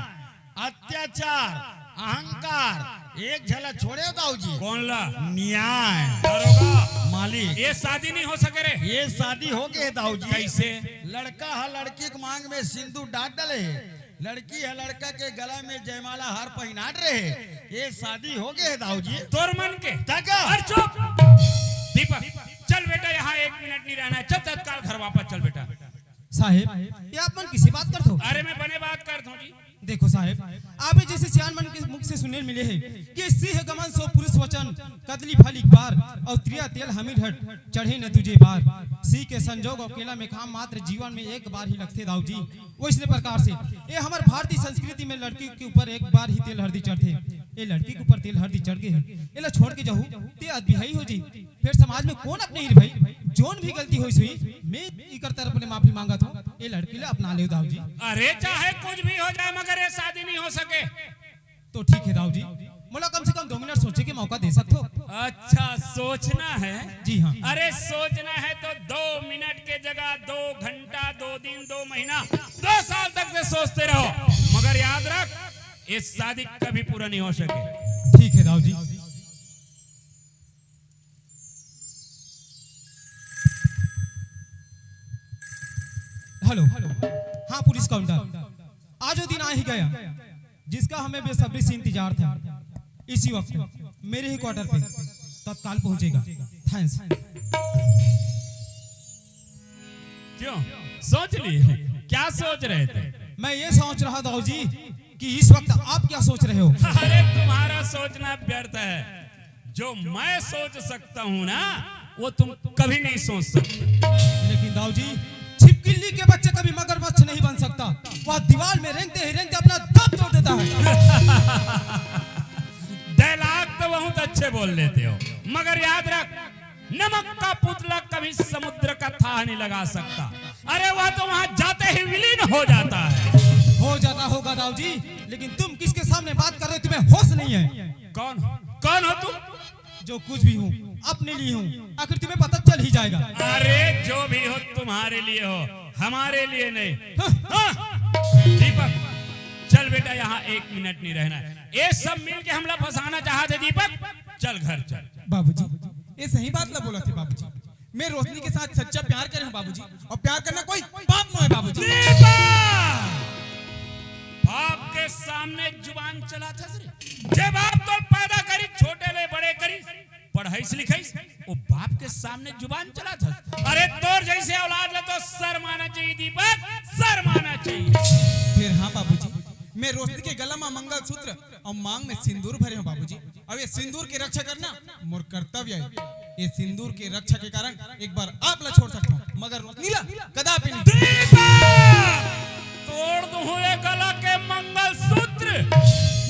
अत्याचार, अहंकार, एक झन ला छोड़े दाऊ जी। कौन ला? न्याय। दरोगा। मालिक। ये शादी नहीं हो सके रे। ये शादी हो गए दाऊ जी। कैसे? लड़का हा लड़की के मांग में सिंदूर डाल डले हे, लड़की हा लड़का के गला में जयमाला हार पहिनात रहे। ये शादी हो गए हे दाऊ जी। तोर मन के। तक। और चुप। दीपक, चल बेटा, यहाँ एक मिनट नहीं रहना है। चल तत्काल घर वापस चल बेटा। साहेब, ये आप मन किसी बात करत हो? अरे मैं बने बात करत हूँ जी। देखो साहेब, आप ही जैसे सियान मन के मुख से सुने मिले हे कि सिंह गमन सो पुरुष वचन, कदली फल एक बार, और त्रिया तेल हमीर हट, चढ़े न दूजे बार। सिंह के संजोग और केला में खाम मात्र जीवन में एक बार ही लगथे दाऊ जी। वैसने प्रकार से ये हमर भारतीय संस्कृति में लड़की के ऊपर एक बार ही तेल हरदी चढ़थे। ये लड़की के ऊपर तेल हरदी चढ़ गए हे, एला छोड़ के जाहू, ते अदबिहाई हो जी। फिर समाज में कौन अपने ही भाई, जोन भी गलती होइस हुई, मैं इकर तरफ ले माफी मांगत हूँ, ये लड़की ले अपना ले दाऊ जी। अरे चाहे कुछ भी हो जाए, मगर ये शादी नहीं हो सके। तो ठीक है दाऊ जी, मोला कम से कम दो मिनट सोचे के मौका दे सकत हो? अच्छा, सोचना है? जी हाँ। अरे सोचना है तो दो मिनट के जगह दो घंटा, दो दिन, दो महीना, दो साल तक से सोचते रहो, मगर याद रख, ये शादी कभी पूरा नहीं हो सके। ठीक है दाऊ जी। हेलो, हाँ पुलिस काउंटर, आज वो दिन आ ही गया जिसका हमें बेसब्री से इंतजार था। इसी वक्त मेरे ही क्वार्टर पे तत्काल पहुंचेगा। थैंक्स। क्यों, सोच लिए? क्या सोच रहे थे? मैं ये सोच रहा दाऊ जी कि इस वक्त आप क्या सोच रहे हो। अरे तुम्हारा सोचना व्यर्थ है। जो मैं सोच सकता हूँ ना, वो तुम कभी नहीं सोच सकते। लेकिन दाऊ जी, छिपकली के बच्चे कभी मगरमच्छ नहीं बन सकता। वह दीवार में रेंगते ही रेंगते अपना दम तोड़ देता है। डायलॉग तो बहुत अच्छे बोल लेते हो, मगर याद रख, नमक का पुतला कभी समुद्र का थाह नहीं लगा सकता। अरे वह तो वहां जाते ही विलीन हो जाता है। हो जाता होगा दाऊ जी, लेकिन तुम किसके सामने बात कर रहे हो, तुम्हें होश नहीं है। कौन, कौन हो तुम? जो कुछ भी हूँ, अपने लिए हूँ, आखिर तुम्हें पता चल ही जाएगा। अरे जो भी हो, तुम्हारे लिए हो, हमारे लिए नहीं। हाँ। हाँ। दीपक, चल बेटा, यहाँ एक मिनट नहीं रहना है। ये सब मिल के हमला फंसाना चाहत हे दीपक, चल घर चल। बाबूजी, ये सही बात ला बोलत हे बाबूजी। मैं रोशनी के साथ सच्चा प्यार करे हूँ बाबूजी, और प्यार करना कोई पाप नहीं है बाबूजी। दीपक! बाप के सामने जुबान चलाथस रे। जे बाप तोर पैदा करिस, छोटे ले बड़े करिस, पढ़ाइस लिखाइस, वो बाप के सामने जुबान चलाथस। अरे तोर जैसे औलाद ला तो शर्माना चाहिए दीपक, शर्माना चाहिए। फिर हाँ बाबूजी, मैं रोशनी के गला में मंगलसूत्र और मांग में सिंदूर भरे हूँ बाबूजी। अब ये सिंदूर की रक्षा करना मोर कर्तव्य है। ये सिंदूर की रक्षा के कारण एक बार आप ला छोड़ सकता हूँ, मगर रोशनी ला कदापि नहीं। दीपक! तोड़ दूं ये गला के मंगलसूत्र,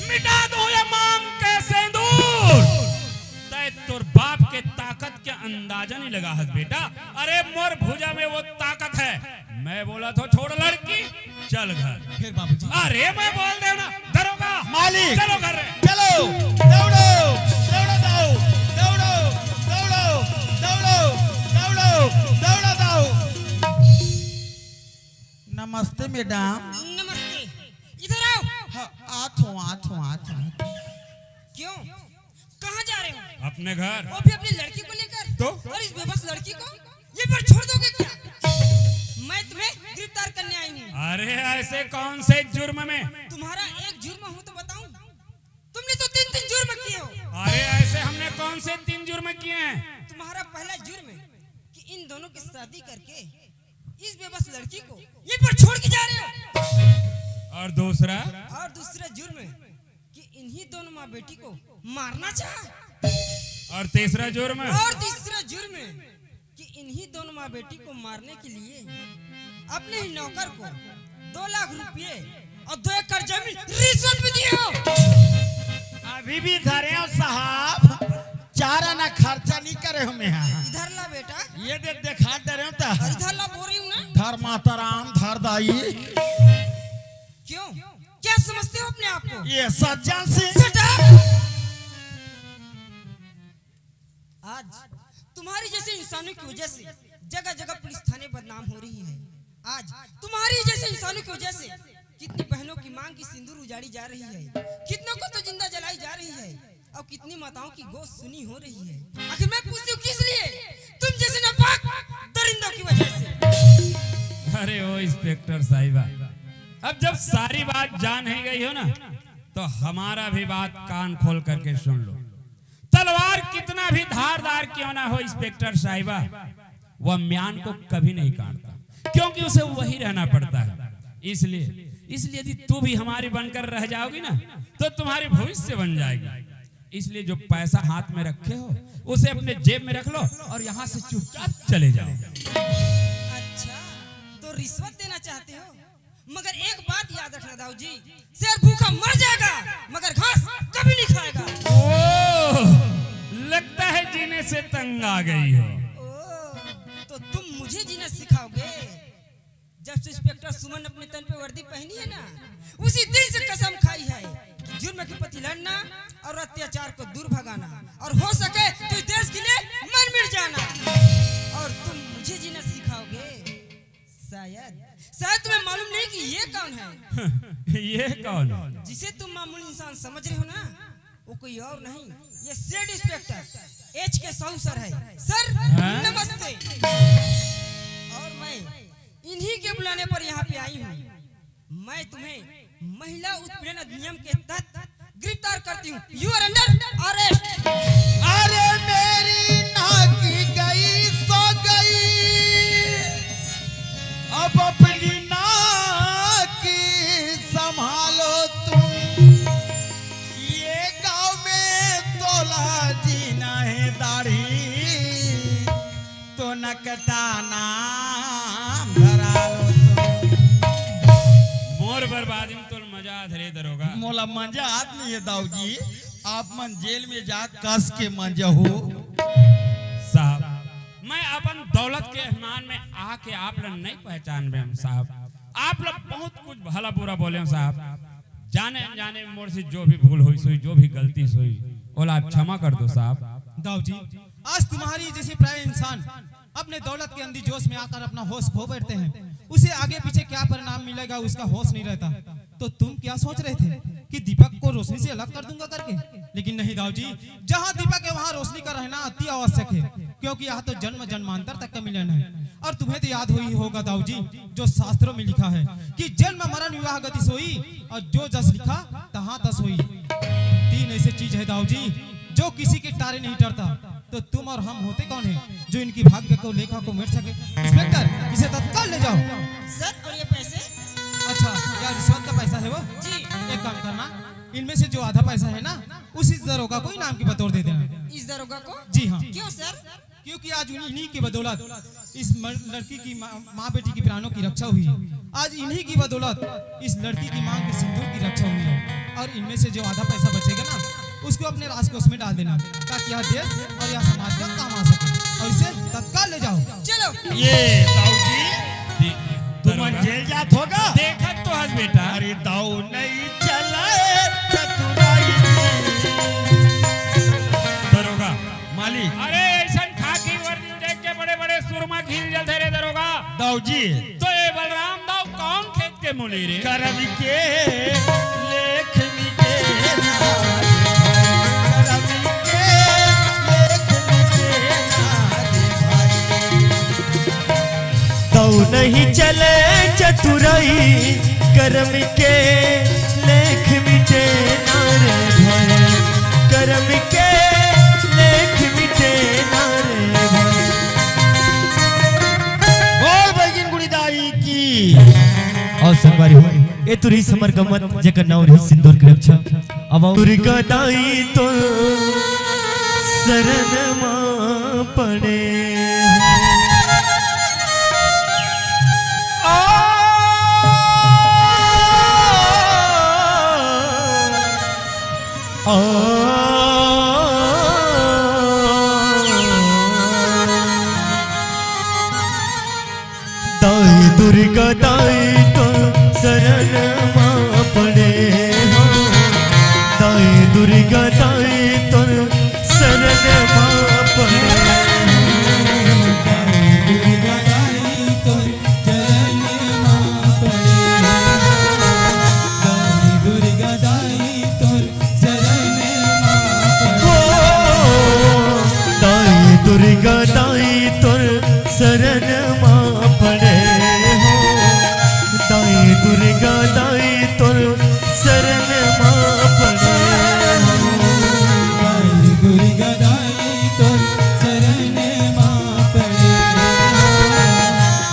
मिटा दूं ये मांग के सिंदूर। तय तोर बाप के ताकत के अंदाजा नहीं लगा हस बेटा। अरे मोर भुजा में वो ताकत है। मैं बोला तो छोड़ लड़की, चल घर। फिर बाबूजी। अरे मैं बोल दे ना, दरोगा। मालिक। चलो घर रे। चलो। दौड़ो, दौड़ो दाऊ, दौड़ो, दौड़ो, दौड़ो, दौड़ो, दौड़ो दाऊ। नमस्ते मैडम। नमस्ते। इधर आओ। हाँ, आत हूँ, आत हूँ, आत हूँ। क्यों? कहाँ जा रहे हो? अपने घर। वो भी अपनी लड़की को लेकर? तो? और इस बेबस लड़की को यहीं पर छोड़ दोगे क्या? मैं तुम्हें गिरफ्तार करने आई हूँ। अरे ऐसे कौन से जुर्म में? तुम्हारा एक जुर्म हो तो बताऊं? तुमने तो तीन तीन जुर्म किए हो। अरे ऐसे हमने कौन से तीन जुर्म किए हैं? तुम्हारा पहला जुर्म है कि इन दोनों की शादी करके इस बेबस लड़की को यहीं पर छोड़ के जा रहे हो। और दूसरा? और दूसरा जुर्म है कि इन्हीं दोनों माँ बेटी को मारना चाहा। और तीसरा जुर्म? और तीसरा जुर्म कि इन्हीं दोनों माँ बेटी को मारने के लिए अपने ही नौकर को दो लाख रुपए और दो एकड़ जमीन रिश्वत में दिए हो। अभी भी धरे हो साहब, चार आना खर्चा नहीं करे हो मैं। हाँ, इधर ला बेटा। ये दे, देखा दे रहे हो तो। और इधर ला बोल रही हूँ ना। धर माता राम, धर दाई। क्यों, क्या समझते हो अपने आप को? ये सज्जन सिंह। Shut up! आज तुम्हारी जैसे इंसानों की वजह से जगह जगह पुलिस थाने बदनाम हो रही है। आज तुम्हारी जैसे इंसानों की वजह से कितनी बहनों की मांग की सिंदूर उजाड़ी जा रही है, कितनों को तो जिंदा जलाई जा रही है और कितनी माताओं की गोद सुनी हो रही है। आखिर मैं पूछती हूँ, किस लिए? तुम जैसे नापाक दरिंदों की वजह से। अरे ओ इंस्पेक्टर साहिबा, अब जब सारी बात जान ही गई हो ना, तो हमारा भी बात कान खोल करके सुन लो। तलवार कितना भी धारदार क्यों ना हो इंस्पेक्टर साहिबा, वह म्यान को कभी नहीं काटता, क्योंकि उसे वही रहना पड़ता है। इसलिए इसलिए यदि तू भी हमारी बनकर रह जाओगी ना, तो तुम्हारी भविष्य बन जाएगी। इसलिए जो पैसा हाथ में रखे हो, उसे अपने जेब में रख लो और यहाँ से चुपचाप चले जाओ। अच्छा, तो रिश्वत देना चाहते हो? मगर एक बात याद रखना दाऊ जी, शेर भूखा मर जाएगा, मगर घास कभी नहीं खाएगा। ओह, लगता है जीने से तंग आ गई हो। ओह, तो तुम मुझे जीना सिखाओगे? जब से इंस्पेक्टर सुमन अपने तन पे वर्दी पहनी है ना, उसी दिन से कसम खाई है कि जुर्म के प्रति लड़ना और अत्याचार को दूर भगाना, और हो सके तो इस देश के लिए मर मिट जाना। और तुम मुझे जीना सिखाओगे? शायद, शायद तुम्हें मालूम नहीं कि ये कौन है। ये कौन है? जिसे तुम मामूली इंसान समझ रहे हो ना, वो कोई और नहीं, ये सेठ इंस्पेक्टर एच के साहू सर है। सर, हाँ? नमस्ते। और मैं इन्हीं के बुलाने पर यहाँ पे आई हूँ। मैं तुम्हें महिला उत्पीड़न अधिनियम के तहत गिरफ्तार करती हूँ। You are under arrest। अरे मेरी नाकी गई सो गई, अब अपनी नाकी संभालो तुम। ये गांव में तोला जीना है दाढ़ी, तो नकटा नाम धरा लो तुम। मोर बर्बादी में तोल मजा आत रे दरोगा। मोला मजा आत नहीं है दाऊ जी, आप मन जेल में जा कस के मजा हो। साहब, मैं अपन दौलत के एहसान में आके आप ला नहीं पहचान में साहब, आप ला बहुत कुछ भला बुरा बोले हूँ साहब। जाने अनजाने में मोर से जो भी भूल होइस होही, जो भी गलती होइस होही, ओला आप क्षमा कर दो साहब। दाऊ जी, आज तुम्हारी जैसे प्राय इंसान अपने दौलत के अंधी जोश में आकर अपना होश खो बैठते हैं। उसे आगे पीछे क्या परिणाम मिलेगा, उसका होश नहीं रहता। तो तुम क्या सोच रहे थे कि दीपक को रोशनी से अलग कर दूंगा करके? लेकिन नहीं दाऊ जी, जहाँ दीपक है वहाँ रोशनी का रहना अति आवश्यक है, क्योंकि यह तो जन्म जन्मांतर तक का मिलन है। और तुम्हें तो याद ही होगा दाऊ जी, जो शास्त्रों में लिखा है कि जन्म मरण विवाह गति सोई, और जो जस लिखा तहाँ तस होई। तीन ऐसे चीज है दाऊ जी, जो किसी के टारे नहीं टरता। तो तुम और हम होते कौन है जो इनकी भाग्य को लेखा को मेट सके? इंस्पेक्टर, इसे तत्काल ले जाओ। सर, और ये पैसे? अच्छा, क्या रिश्वत का पैसा है वो? जी। एक काम करना, इनमें से जो आधा पैसा है ना, उसी दरोगा को इनाम के बतौर दे देना। इस दरोगा को? जी हाँ। क्यों सर? क्योंकि आज उन्हीं की बदौलत इस म-, लड़की की माँ, माँ बेटी की प्राणों की रक्षा हुई। आज इन्हीं की बदौलत इस लड़की की मांग के सिंदूर की रक्षा हुई है। और इनमें से जो आधा पैसा बचेगा ना, उसको अपने राजकोष में डाल देना, ताकि यह देश और यह समाज का काम आ सके। और इसे तत्काल ले जाओ। चलो। ये दाऊ जी, जी, तुमन दरोगा। जेल जात होगा? देखत तो हस बेटा। अरे दाऊ नहीं चले चतुराई। दरोगा। मालिक। अरे ऐसन खाकी वर्दी देख के बड़े बड़े सुरमा खिल जलथे रे दरोगा। दाऊ जी। तो ये बलराम दाऊ कौन खेत के मूली रे? करम के लेख मिटे ना रे भाई, करम के लेख मिटे ना रे भाई। तऊ नहीं चले चतुराई, करम के लेख मिटे ना रे भाई, करम के लेख मिटे ना रे भाई। बोल बैगिन गुड़ी दाई की। और संगवारी हो, ए तुरही समर गमत, जेकर नाव रही सिंदूर की रक्षा। अब दुर्गा दाई तो शरण मा पड़े। आ, आ, दाई दुर्गा दाई तो शरण मा पड़े हो, दाई दुर्गा दाई तो शरण मा पड़े हो। दुर्गा दाई तोर शरण मा पड़े हो, दाई दुर्गा दाई तोर शरण मा पड़े हो। दाई दुर्गा दाई तोर शरण मा पड़े हो,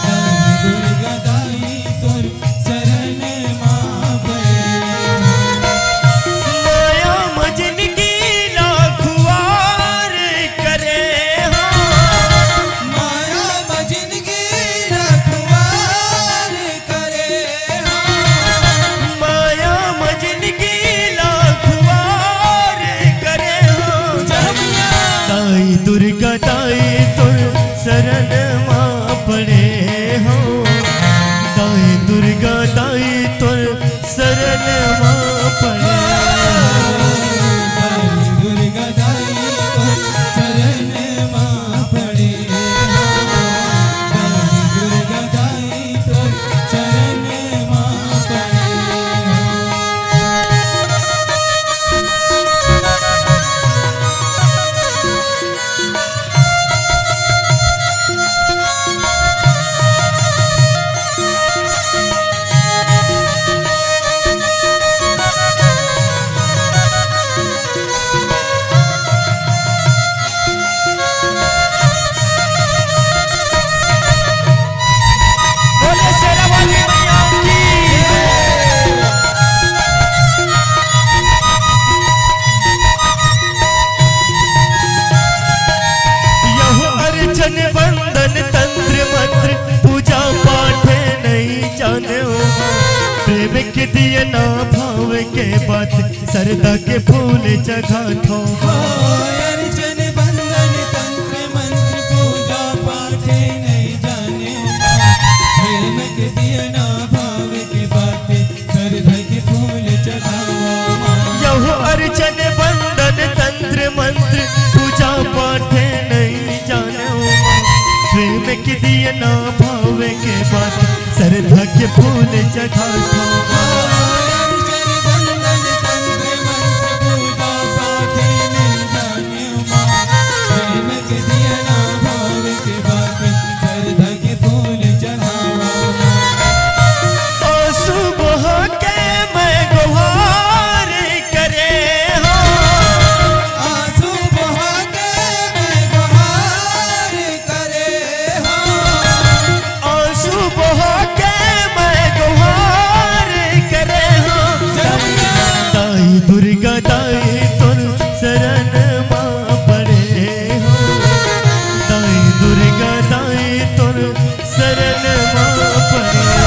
दाई दुर्गा दाई तोर शरण मा पड़े हो। माया म जिनगी ला खुवार करे हो। माया म जिनगी ला खुवार करे हो। माया म जिनगी ला खुवार करे हो। जय मैया। दाई दुर्गा दाई तोर शरण मा पड़े हो, दाई दुर्गा दाई तोर शरण मा पड़े हो। दाई दुर्गा दाई तोर शरण मा पड़े हो, दाई दुर्गा दाई तोर शरण मा पड़े हो। बोले शेरा वाली मैया की। यहू अर्चन बंदन तंत्र मंत्र पूजा पाठ नइ जानेंव। प्रेम के दिया ना भाव के बात, सरधा के फूल चघाथंव। हो अर्चन बंदन तंत्र मंत्र पूजा पाठ नइ जानेंव। प्रेम के दिया ना भाव के बात, सरधा के फूल चघावंव माँ। यहू अर्चन बंदन तंत्र मंत्र पूजा पाठ नइ जानेंव माँ। प्रेम के दिया ना भाव के बात, सरधा के फूल चघाथंव। हो अर्चन बंदन तंत्र मंत्र पूजा पाठ नइ जानेंव माँ। प्रेम के दिया ना भाव के बात, सरधा के फूल चढ़ावंव माँ। आंसू बहा के मैं गुहार करे हो। आंसू बहा के मैं गुहार करे हो। आंसू बहा के मैं गुहार करे हो। जय मैया। दाई दुर्गा दाई तोर शरण मा पड़े हो। दाई दुर्गा दाई तोर शरण मा पड़े हो।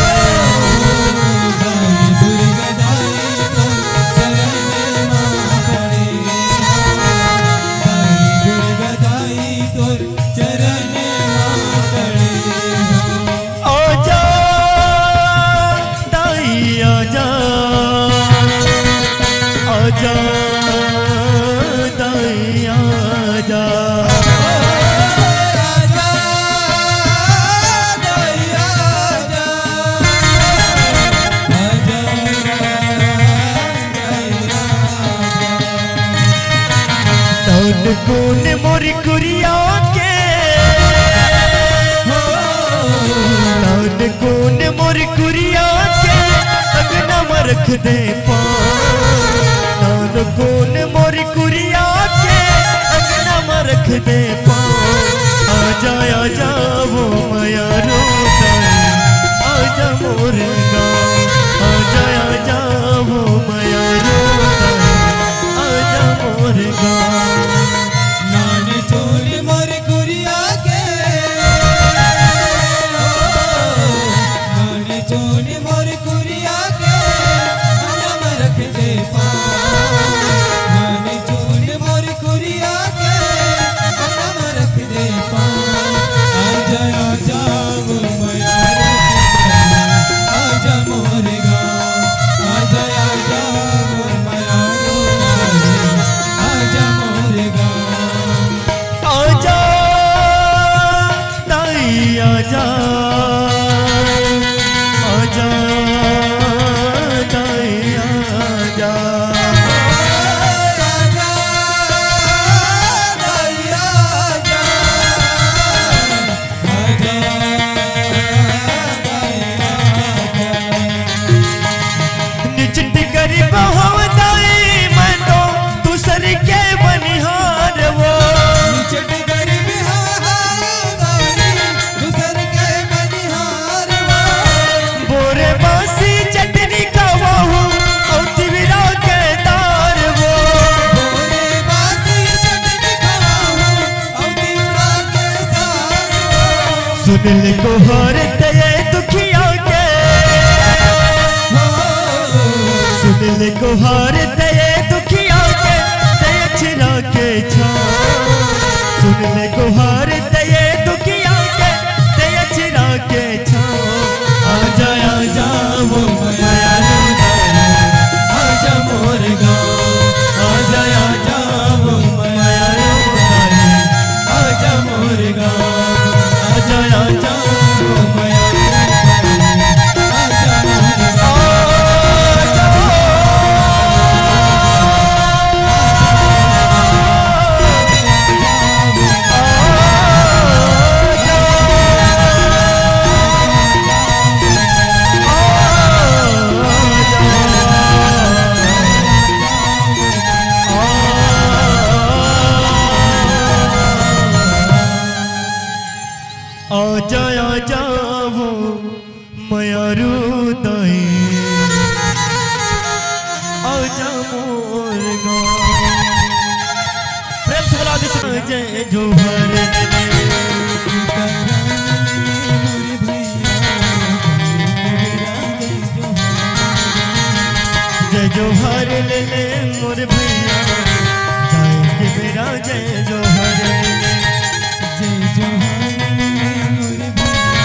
दाई दुर्गा दाई तोर शरण मा पड़े हो। दाई दुर्गा दाई तोर चरण मा पड़े हो। आजा दाई आजा, आजा दाई आजा। आजा दाई आजा, आजा दाई आजा। नानकुन मोर कुरिया के, हो, नानकुन मोर कुरिया के अंगना म रख दे पाँव। नानकुन मोर कुरिया के अंगना म रख दे पाँव। आजा, आजा वो मयारो दाई, आजा मोर गाँव। आजा, आजा वो मयारो दाई, आजा मोर गाँव। नानकुन मोर कुरिया के, ओ, नानकुन मोर कुरिया के अंगना म रख दे पाँव। नानकुन मोर कुरिया के अंगना म सुन ले गोहार तैं दुखिया के, सुन ले गोहार तैं दुखिया के, तैं अचरा के छाँव। सुन ले गोहार तैं दुखिया के, तैं अचरा के छाँव। आजा, आजा वो मयारू दाई, आजा मोर गाँव। आजा, आजा वो मयारू दाई, आजा मोर गाँव। आजा, आजा वो मयारू दाई, आजा मोर गाँव। आजा, आजा वो मयारू दाई, आजा मोर गाँव। प्रेम से बोला दे। जय जोहार। जय जोहार ले ले मोर भैया, जाए के बेरा जय जोहार ले ले। जय जोहार ले ले मोर भैया, जाए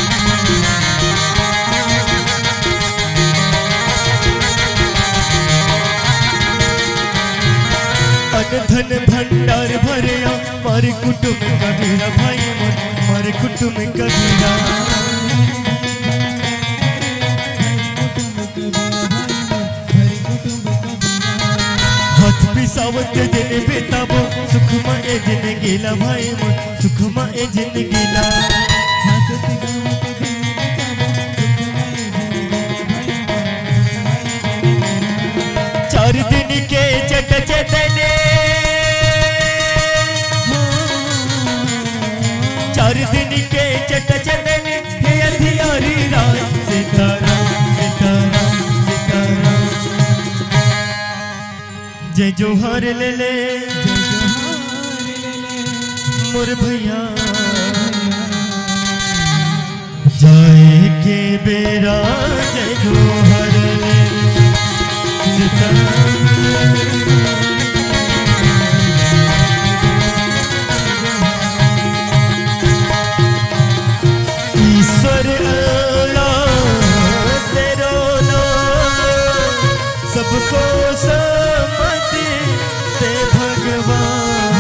के बेरा जय जोहार ले ले। अन धन भंडार भरया, मारे कुटुम कबीरा भाई मोर, मारे कुटुम कबीरा। हाथ पिसावत दिन बिताबो, सुख मा ए जिनगी ला भाई मोर, सुख मा ए जिनगी ला। चार दिन के चट चटने, चार दिन के चट चटने, हे अंधियारी रात। सीताराम, सीताराम, सीताराम। जय जोहार ले ले मोर भैया, जाए के बेरा जय जोहार ले। सीताराम। ईश्वर अल्लाह तेरो नाम, सबको समझ दे भगवान।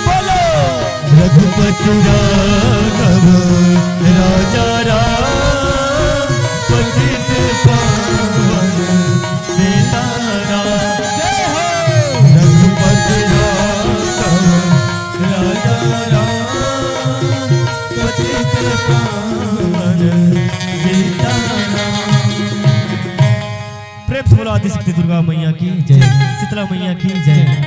बोलो। रघुपति राघव राजा राम, पतित पावन सीताराम। जय हो। रघुपति राघव राजा राम, पतित पावन सीताराम। प्रेम से बोलो आदिशक्ति दुर्गा मैया की जय, शीतला मैया की जय।